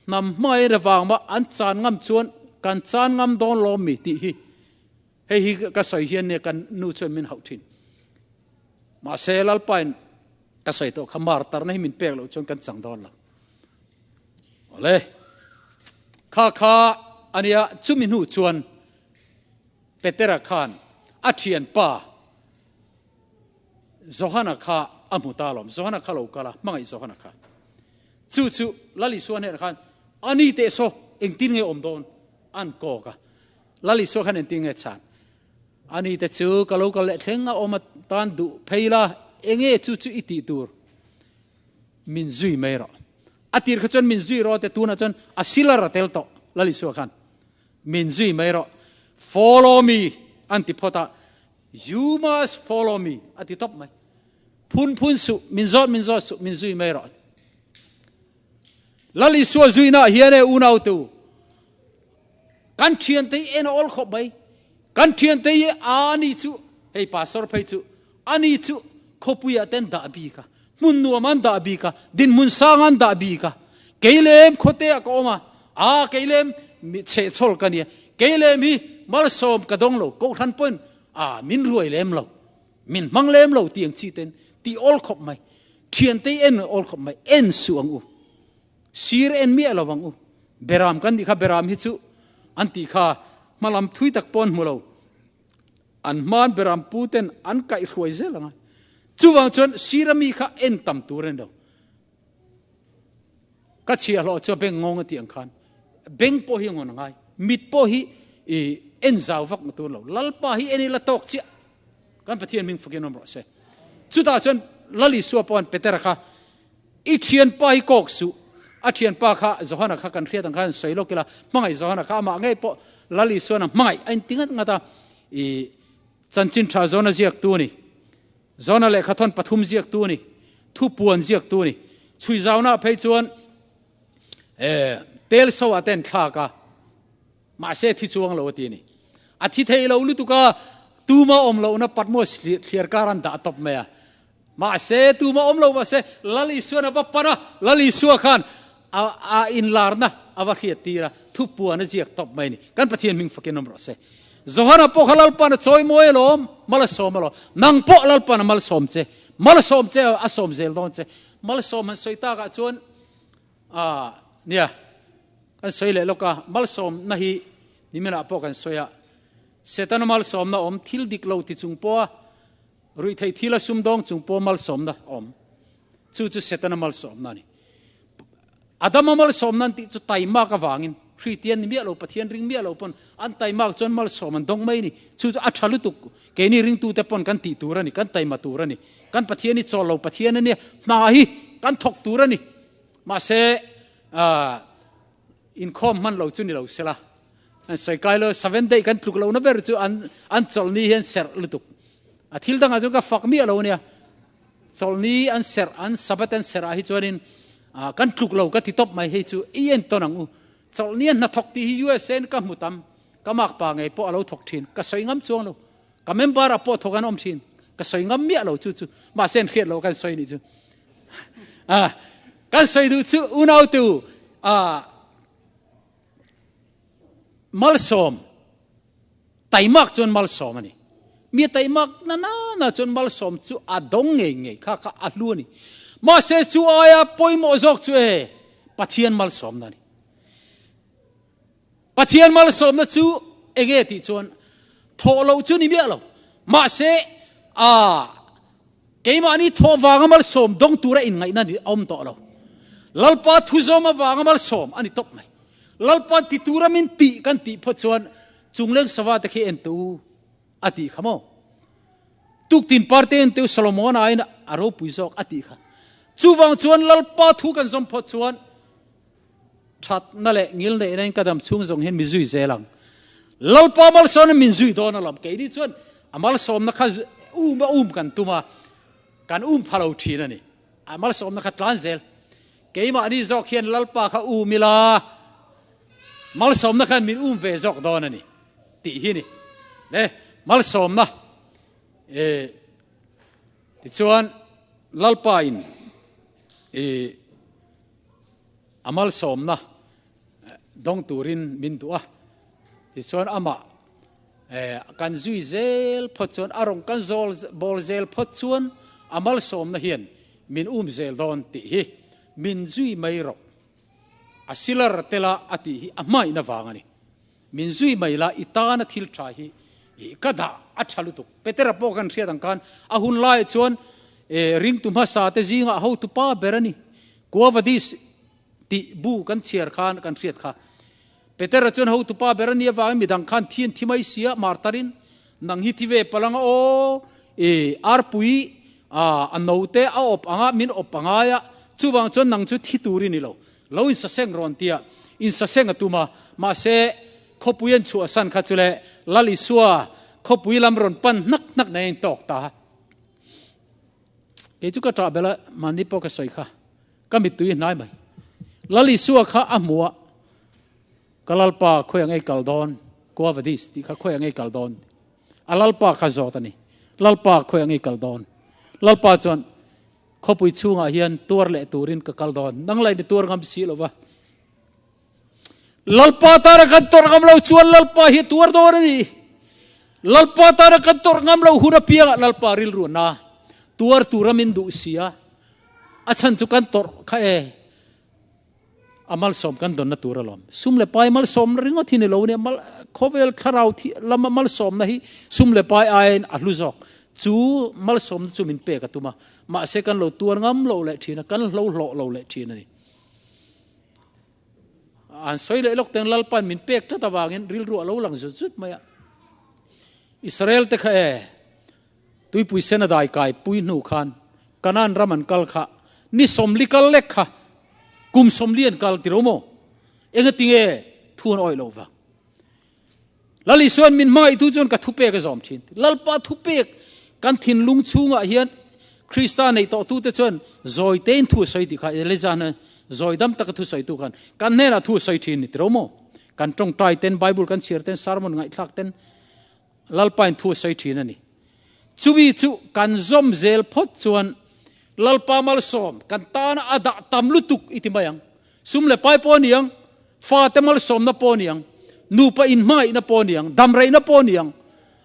A: Hnam hmangaihna vang mah an chan ngam chuan kan chan ngam dawn lawm mi tih hi hei hi ka sawi hian nia kan nu chuan min hauh thin. Mahse Lalpain Ka sawi tawh kha mar tarna hi min pek loh chuan kan chang dawn lo. Awle. Kha kha ania chumi hnu chuan Petera khan a thian pa Johana kha a hmu ta alawm. Johana kha lo kal a, hmangaih Johana kha. Chu chu Lal Isua hnenah khan ani teh saw engtin nge awm dawn an kawk a. Lal Isua khan engtin nge chhan? Ani te chu ka lo kal leh thleng a awm a tan duh phei la, enge chu chu i tih tur? Min zui mai rawh. A tir kha chuan min zui rawh te tunah chuan a silar a tel tawh Lal Isua khan. Min zui mai rawh. Follow me an ti phawt a, you must follow me a ti tawp mai. Phun phun suh, min zawt min zawt suh, min zui mai rawh. Lal Isua zuina hian e unau te u, Kan thiante hi en a awl khawp mai. Kan thiante hi a ani chu, hei pastor phei chu, ani chu khawpuiah te an dah bik a, hmun nuam an dah bik a, dinhmun sang an dah bik a. Kei lem khawte ah ka awm a, a kei lem chhehchhawl ka nia, kei lem hi malsawm ka dawng lo, kohhran pawhin a min ruai lem lo, min hmang lem lo tih ang chi ten tih awl khawp mai. Thiante hi en awl khawp mai, en suh ang u. Sir en miah lo ang u. Beram kan nih kha beram hi chu an tih kha hmalam thui tak pawh an hmu lo. An hmaan beram pu ten an kaihhruai zel ang a. Chuvang chuan sir ami kha en tam tur a ni lo. Ka chhiahhlawh chu a beng ngawng a tih ang khan beng pawh hi a ngawn a ngai. Mit pawh hi i. En zau vak na tur lo. Lalpa hi en ila tawk chiah. Kan Pathian hming fakin awm rawh se. Chutah chuan Lal Isua pawh an Petera kha I thianpa hi kawk suh. A thianpa kha Johana kha kan hriat ang khan sawi lawk ila hmangaih Johana kha amah ngei pawh Lal Isuan a hmangaih a inti ngat ngat a. I chanchin tha Johna ziaktu a ni. Johna lehkhathawn pathum ziaktu a ni. Thupuan ziaktu a ni. Chhui zauna phei chuan tel so ah te an thlak a. Mahse thi chuang lo a ti a ni. A thi thei lo lutuk a, tuma awm lohna Patmos thliar kar an dah tawp mai a. Mahse tuma awm lo mahse Lal Isuan a va pan a, Lal Isua khan a a inlarna a va hriat tir a, thupuan a ziak tawp mai a ni. Kan Pathian hming fakin awm rawh se. Johana pawh kha Lalpan a chawi mawi alawm, mal a sawm alawm. Nang pawh Lalpan a malsawm che, malsawm che a sawm zel dawn che. Malsawm han sawi takah chuan a nia kan sawi leh lawk a, malsawmna hi niminah pawh kan sawi a, Setana malsawmna awm thil dik lo ti chung pawha ruihtheih thil a sumdawng chung pawha malsawmna awm chu chu Setana malsawmna a ni. Adama malsawmna an tih chu taimak avangin Hriatian ni miah lo, Pathian ring miah lo pawn an taimak chuan malsawm an dawng mai a ni. Chu chu a tha lutuk, keini ringtute pawn kan tih tur a ni, kan taima tur a ni. Kan Pathian hi chawl lo Pathian a nia, hna hi kan thawk tur a ni. Mahse, inkhawm hman lo chu ni lo sela. An sawi kai lo, seven day kan tluk lohna ber chu an an chawlhni hi an serh lutuk. A thil dangah chuan ka fak miah lo a nia. Chawlhni an serh, an Sabbath an serh ah hi chuanin kan tluk lo ka ti tawp mai hei chu i entawn ang u. Chawlhni an hnathawk tih hi USA in ka hmu tam, ka makpa ngei pawh a lo thawk thin, ka sawi ngam chuang lo. Ka member ah pawh thawk an awm thin, ka sawi ngam miah lo chu chu, mahse an hriat loh kan sawi nih chu. Kan sawi duh chu unau te u, malsawm, taimak chuan malsawm a ni. Mi taimak na na na chuan malsawm chu a dawng ngei ngei kha kha a hlu a ni. Mahse chu aia pawimawh zawk chu e, Pathian malsawmna a ni. Pathian malsawmna chu enge tih chuan thawh loh chu ni miah lo. Mahse, a keimahni thawh vanga malsawm dawng tura inngaihna ni a awm tawh lo. Lalpa thuzawm avanga malsawm a ni tawp mai. Lalpa ti tura min tih kan tih phawt chuan chungleng sava te khi en teh u a tih kha maw? Tuktin parte en teh u Solomon-a aiin a ropui zawk a tih kha. Chuvang chuan Lalpa thu kan zawm phawt chuan Thatna leh ngil neihna in ka dam chhung zawng hian mi zui zel ang. Lalpa malsawmna min zui dawn alawm. Keini chuan a malsawmna kha um a um kan tum a, kan um pha lo thin a ni. A malsawmna kha tlan zel. Keimahni zawk hian Lalpa kha um ila, malsawmna khan min um ve zawk dawn a ni tih hi ni. Le malsawmna e tichuan Lalpa in e A malsawmna dawng turin min duh a, tichuan amah kan zui zel phawt chuan, a rawn kan zawl bawl zel phawt chuan a malsawmna hian min um zel dawn tih hi min zui mai rawh. A silar tela a tih hi a hmaihna vang a ni. Min zui mai la, i tana thil tha hi ka dah a tha lutuk. Petera pawh kan hriat ang khan a hun laiah chuan ringtu hmasa te zingah hotu pa ber a ni. Kuavadis tih bu kan chhiar khan kan hriat kha. Petera chuan hotu pa ber a nih avangin midang khan thi an thi mai sia martarin nang hi thi ve palanga aw i arpui a note a awp anga min awp angai a chuvang chuan nang chu thi tur i ni lo. Lo insaseng rawn tia insaseng a tum a, mahse khawpui an chhuahsan kha chu le Lal Isua khawpui lam rawn pan hnak hnak nei a intawk ta. Kei chu ka ṭah belh a, mahni pawh ka sawi kha, ka mittui hnai mai. Lal Isua kha a hmu a, ka Lalpa khawi ang ei kal dawn, Quo vadis tih kha khawi ang ei kal dawn. A Lalpa kha zawt a ni, Lalpa khawi ang ei kal dawn. Lalpa chuan Khawpui chhungah hian tuar leh turin ka kal dawn. Nang laih mi tuar ngam si lo va. Lalpa tana kan tawrh ngam lo chuan Lalpa hi a tuar dawn a ni. Lalpa tana kan tawrh ngam lo hun apiangah Lalpa rilru a na. Tuar tura min duh si a, a chhan chu kan tawrh kha e. A malsawm kan dawnna tur alawm. Sum leh pai malsawmna ringawt hi ni lo nia, mal khawvel thlarau thi lama malsawmna hi sum leh pai aiin a hlu zawk. Chu malsawmna chu min pek a tum a, mahse kan lo tuar ngam lo leh thin a, kan hlo hlawh lo leh thin a ni. An sawi leh lawk teng Lalpa'n min pek tlat avangin rilru a lo lang zut zut mai a. Israel te kha e tuipui sen a dai kai pui hnu khan Kanaan ram an kal kha ni sawmli kal lek kha kum sawmli an kal tiro maw? Engatinge thu an awih loh vang? Lal Isuan min hmangaihtu chuan ka thupek a zawm thin. Lalpa thupek kan thinlung chhungah hian Krista neih tawhtute chuan zawi tein thu a sawi tih kha Elijah hna zawi dam taka thu sawitu khan kan hnenah thu a sawi thin ni tiro maw? Kan tawngtai ten, Bible kan chhiar ten, sermon ngaihthlak ten Lalpain thu a sawi thin a ni. Chumi chu kan zawm zel phawt chuan Lalpa malsawm kan tana a dah tam lutuk i ti mai ang. Sum leh pai pawh a ni ang, fate malsawmna pawh a ni ang, nupa inhmangaihna pawh a ni ang, damreihna pawh a ni ang,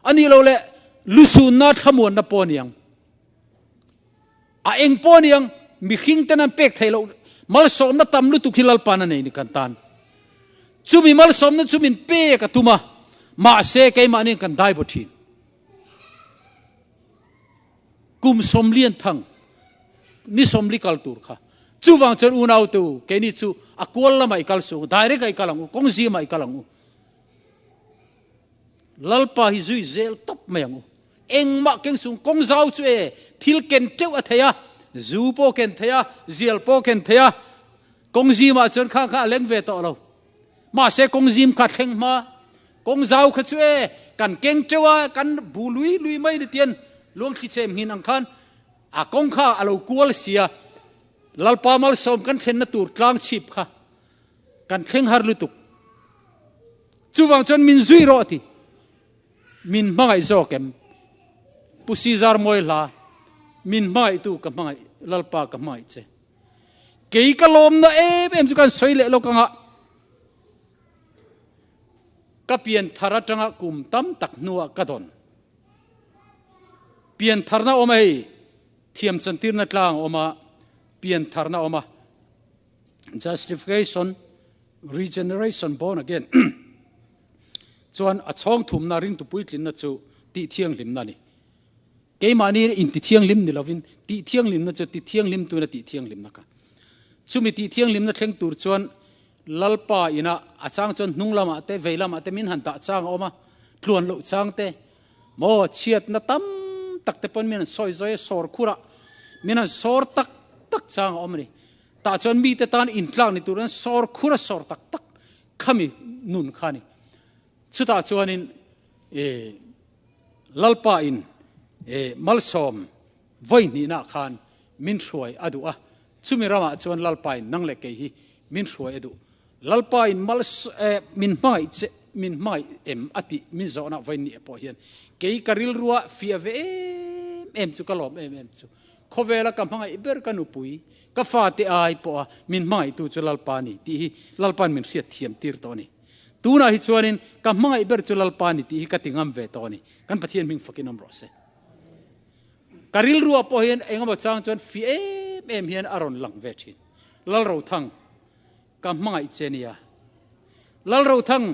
A: a nih loh leh lusunna thlamuanna pawh a ni ang. A eng pawh a ni ang, mihring ten an pek theih loh malsawmna tam lutuk hi Lalpa'n a nei ni kan tan. Chumi malsawmna chu min pek a tum a, mahse keimahni kan dai baw thin. Kum sawmlian thang ni sawmli kal tur kha. Chuvang chuan unau te u, keini chu a kual lamah i kal suh ang, direct ah i kal ang u, kawng zimah i kal ang u. Lalpa hi zui zel tawp mai ang u. Engmah keng sung kawng zau chu e, thil ken teuh a thei a, zu pawh ken thei a, zial pawh ken thei a, kawng zimah chuan kha kha a leng ve tawh lo. Mahse kawng zim kha thleng hma, kawng zau kha chu e, kan keng teuh a, kan bu lui lui mai ni tian luang thli chhem nghin ang khan a kawng kha a lo kual si a, Lalpa malsawm kan thlenna tur tlang chhip kha kan thleng har lutuk. Chuvang chuan min zui rawh ti. Min hmangaih zawk em? Pu Caesar mawi hla, min hmangaihtu ka hmangaih, Lalpa ka hmangaih che. Kei ka lawmna em em chu kan sawi leh lawk anga ka pian thar atanga kum tam tak hnuah ka dawn. Pian tharna awm a hei, thiam chantirna tlang awm a, pian tharna awm a, justification, regeneration, born again chuan a chhawng thumna ringtu puitlinna chu tih thianghlimna a ni. Keimahni inti thianghlim ni lovin tih thianghlimna chu ti thianghlim tuin a tih thianghlimna kha. Chumi tih thianghlimna thleng tur chuan Lalpa ina a chang chuan hnung lamah te vei lamah te min han dah chang a awm a, tluan loh chang te maw chhiatna tam tak te pawn min han sawi zawi a, sawr khurah min han sawr tak tak chang a awm a ni. Tah chuan mite tan intlak ni turin sawr khura sawr tak tak khami nun kha a ni. Chutah chuanin e Lalpa in e malsawm vawi hnihna khan min hruai a duh a, chumi ramah chuan Lalpa in nang leh kei hi min hruai a duh. Lalpa in mal e min hmangaih che min hmangaih em a tih min zawhna vawi nih pawh hian kei ka rilrua fiah ve em em chu ka lawm em em chu. Khawvela ka hmangaih ber ka nupui ka fate ai pawha min hmangaihtu chu Lalpa a ni tih hi Lalpa'n min hriat thiam tir tawh a ni. Tunah hi chuanin ka hmangaih ber chu Lalpa a ni tih hi ka ti ngam ve tawh a ni. Kan Pathian hming fakin awm rawh se. Ka rilruah pawh hian engemaw chang chuan fi em em hian a rawn lang ve thin. Lalrothang, ka hmangaih che nia. Lalrothang,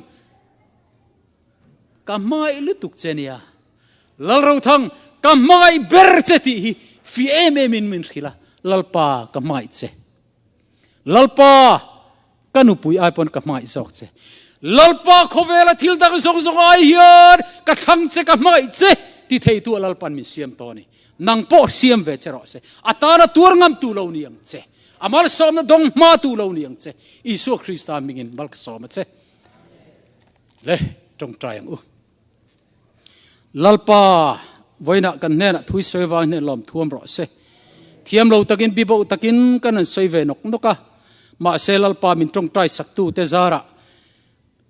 A: Ka hmangaih lutuk che nia. Lalrothang, ka hmangaih ber che tih hi fi em em in min hrilh a, Lalpa ka hmangaih che. Lalpa, ka nupui ai pawn ka hmangaih zawk che. Lalpa khawvela thil dang zawng zawng ai hian ka thlang che ka hmangaih che ti theitu a Lalpan min siam tawh a ni. Nang pawh siam ve che rawh se. A tana tuar ngamtu lo ni ang che. A malsawmna dawng hmatu lo ni ang che. Isua Krista hmingin malsawm a che. Le tawngtai ang u. Lalpa vawiinah kan hnenah thui sawi vang hian lawm thuam rawh se. Thiam lo takin bibo takin kan han sawi ve nawk nawk a. Mahse Lalpa min tawngtai saktu te zarah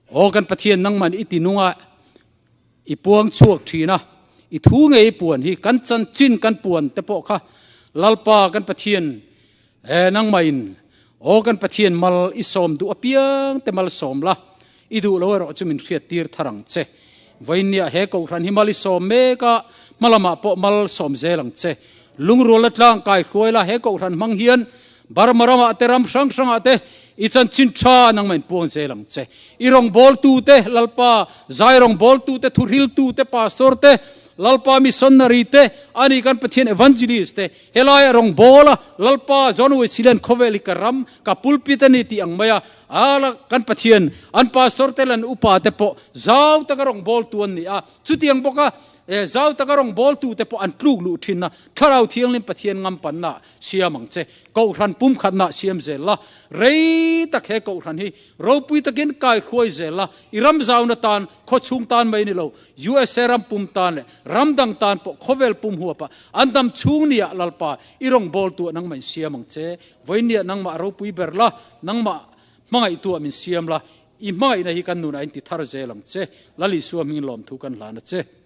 A: aw kan Pathian nangman i ti nung a, i puang chhuak thin a, i thu ngei i puan hi kan chanchin kan puan te pawh kha Lalpa kan Pathian E nangmahin, Aw kan Pathian mal i sawm duh apiang te mal sawm la, i duh lo erawh chu min hriat tir thar ang che. Vawiinniah he kohhran hi mal i sawm mek a, hma lamah pawh mal sawm zel ang che. Lungrualna tlang kai hruai la, he kohhran hmang hian Burma ramah te ram hrang hrangah te i chanchin tha nangmahin puang zel ang che. I rawngbawltu te, Lalpa, zai rawngbawltu te, thuhriltu te, pastor te, Lalpa missionary te, ani kan Pathian evangelist te, helaia rawngbawla Lalpa John Wesley-a'n khawvel hi ka ram, ka pulpit a ni tih ang maia ala kan Pathian an pastor te leh an upa te pawh zau taka rawngbawltu an ni a, chutiang bawka zau taka rawngbawltu te pawh an tluk luh thin a, Thlarau Thianghlim Pathian ngampanna siam ang che, Kohhran pumkhatna siam zel la, rei tak he Kohhran hi ropui takin kai hruai zel la, i ram zauna tan, khaw chhung tan mai ni lo, USA ram pum tan leh ram dang tan pawh khawvel pum huapa an dam chhung nia Lalpa i rawngbawltu ah nangmah in siam ang che. Vawinia nangmah ropui ber la, nangmah hmangaihtu ah min siam la, i hmangaihna hi kan nunah in ti thar zel ang che. Lal Isua hmingin lawmthu kan hlan a che.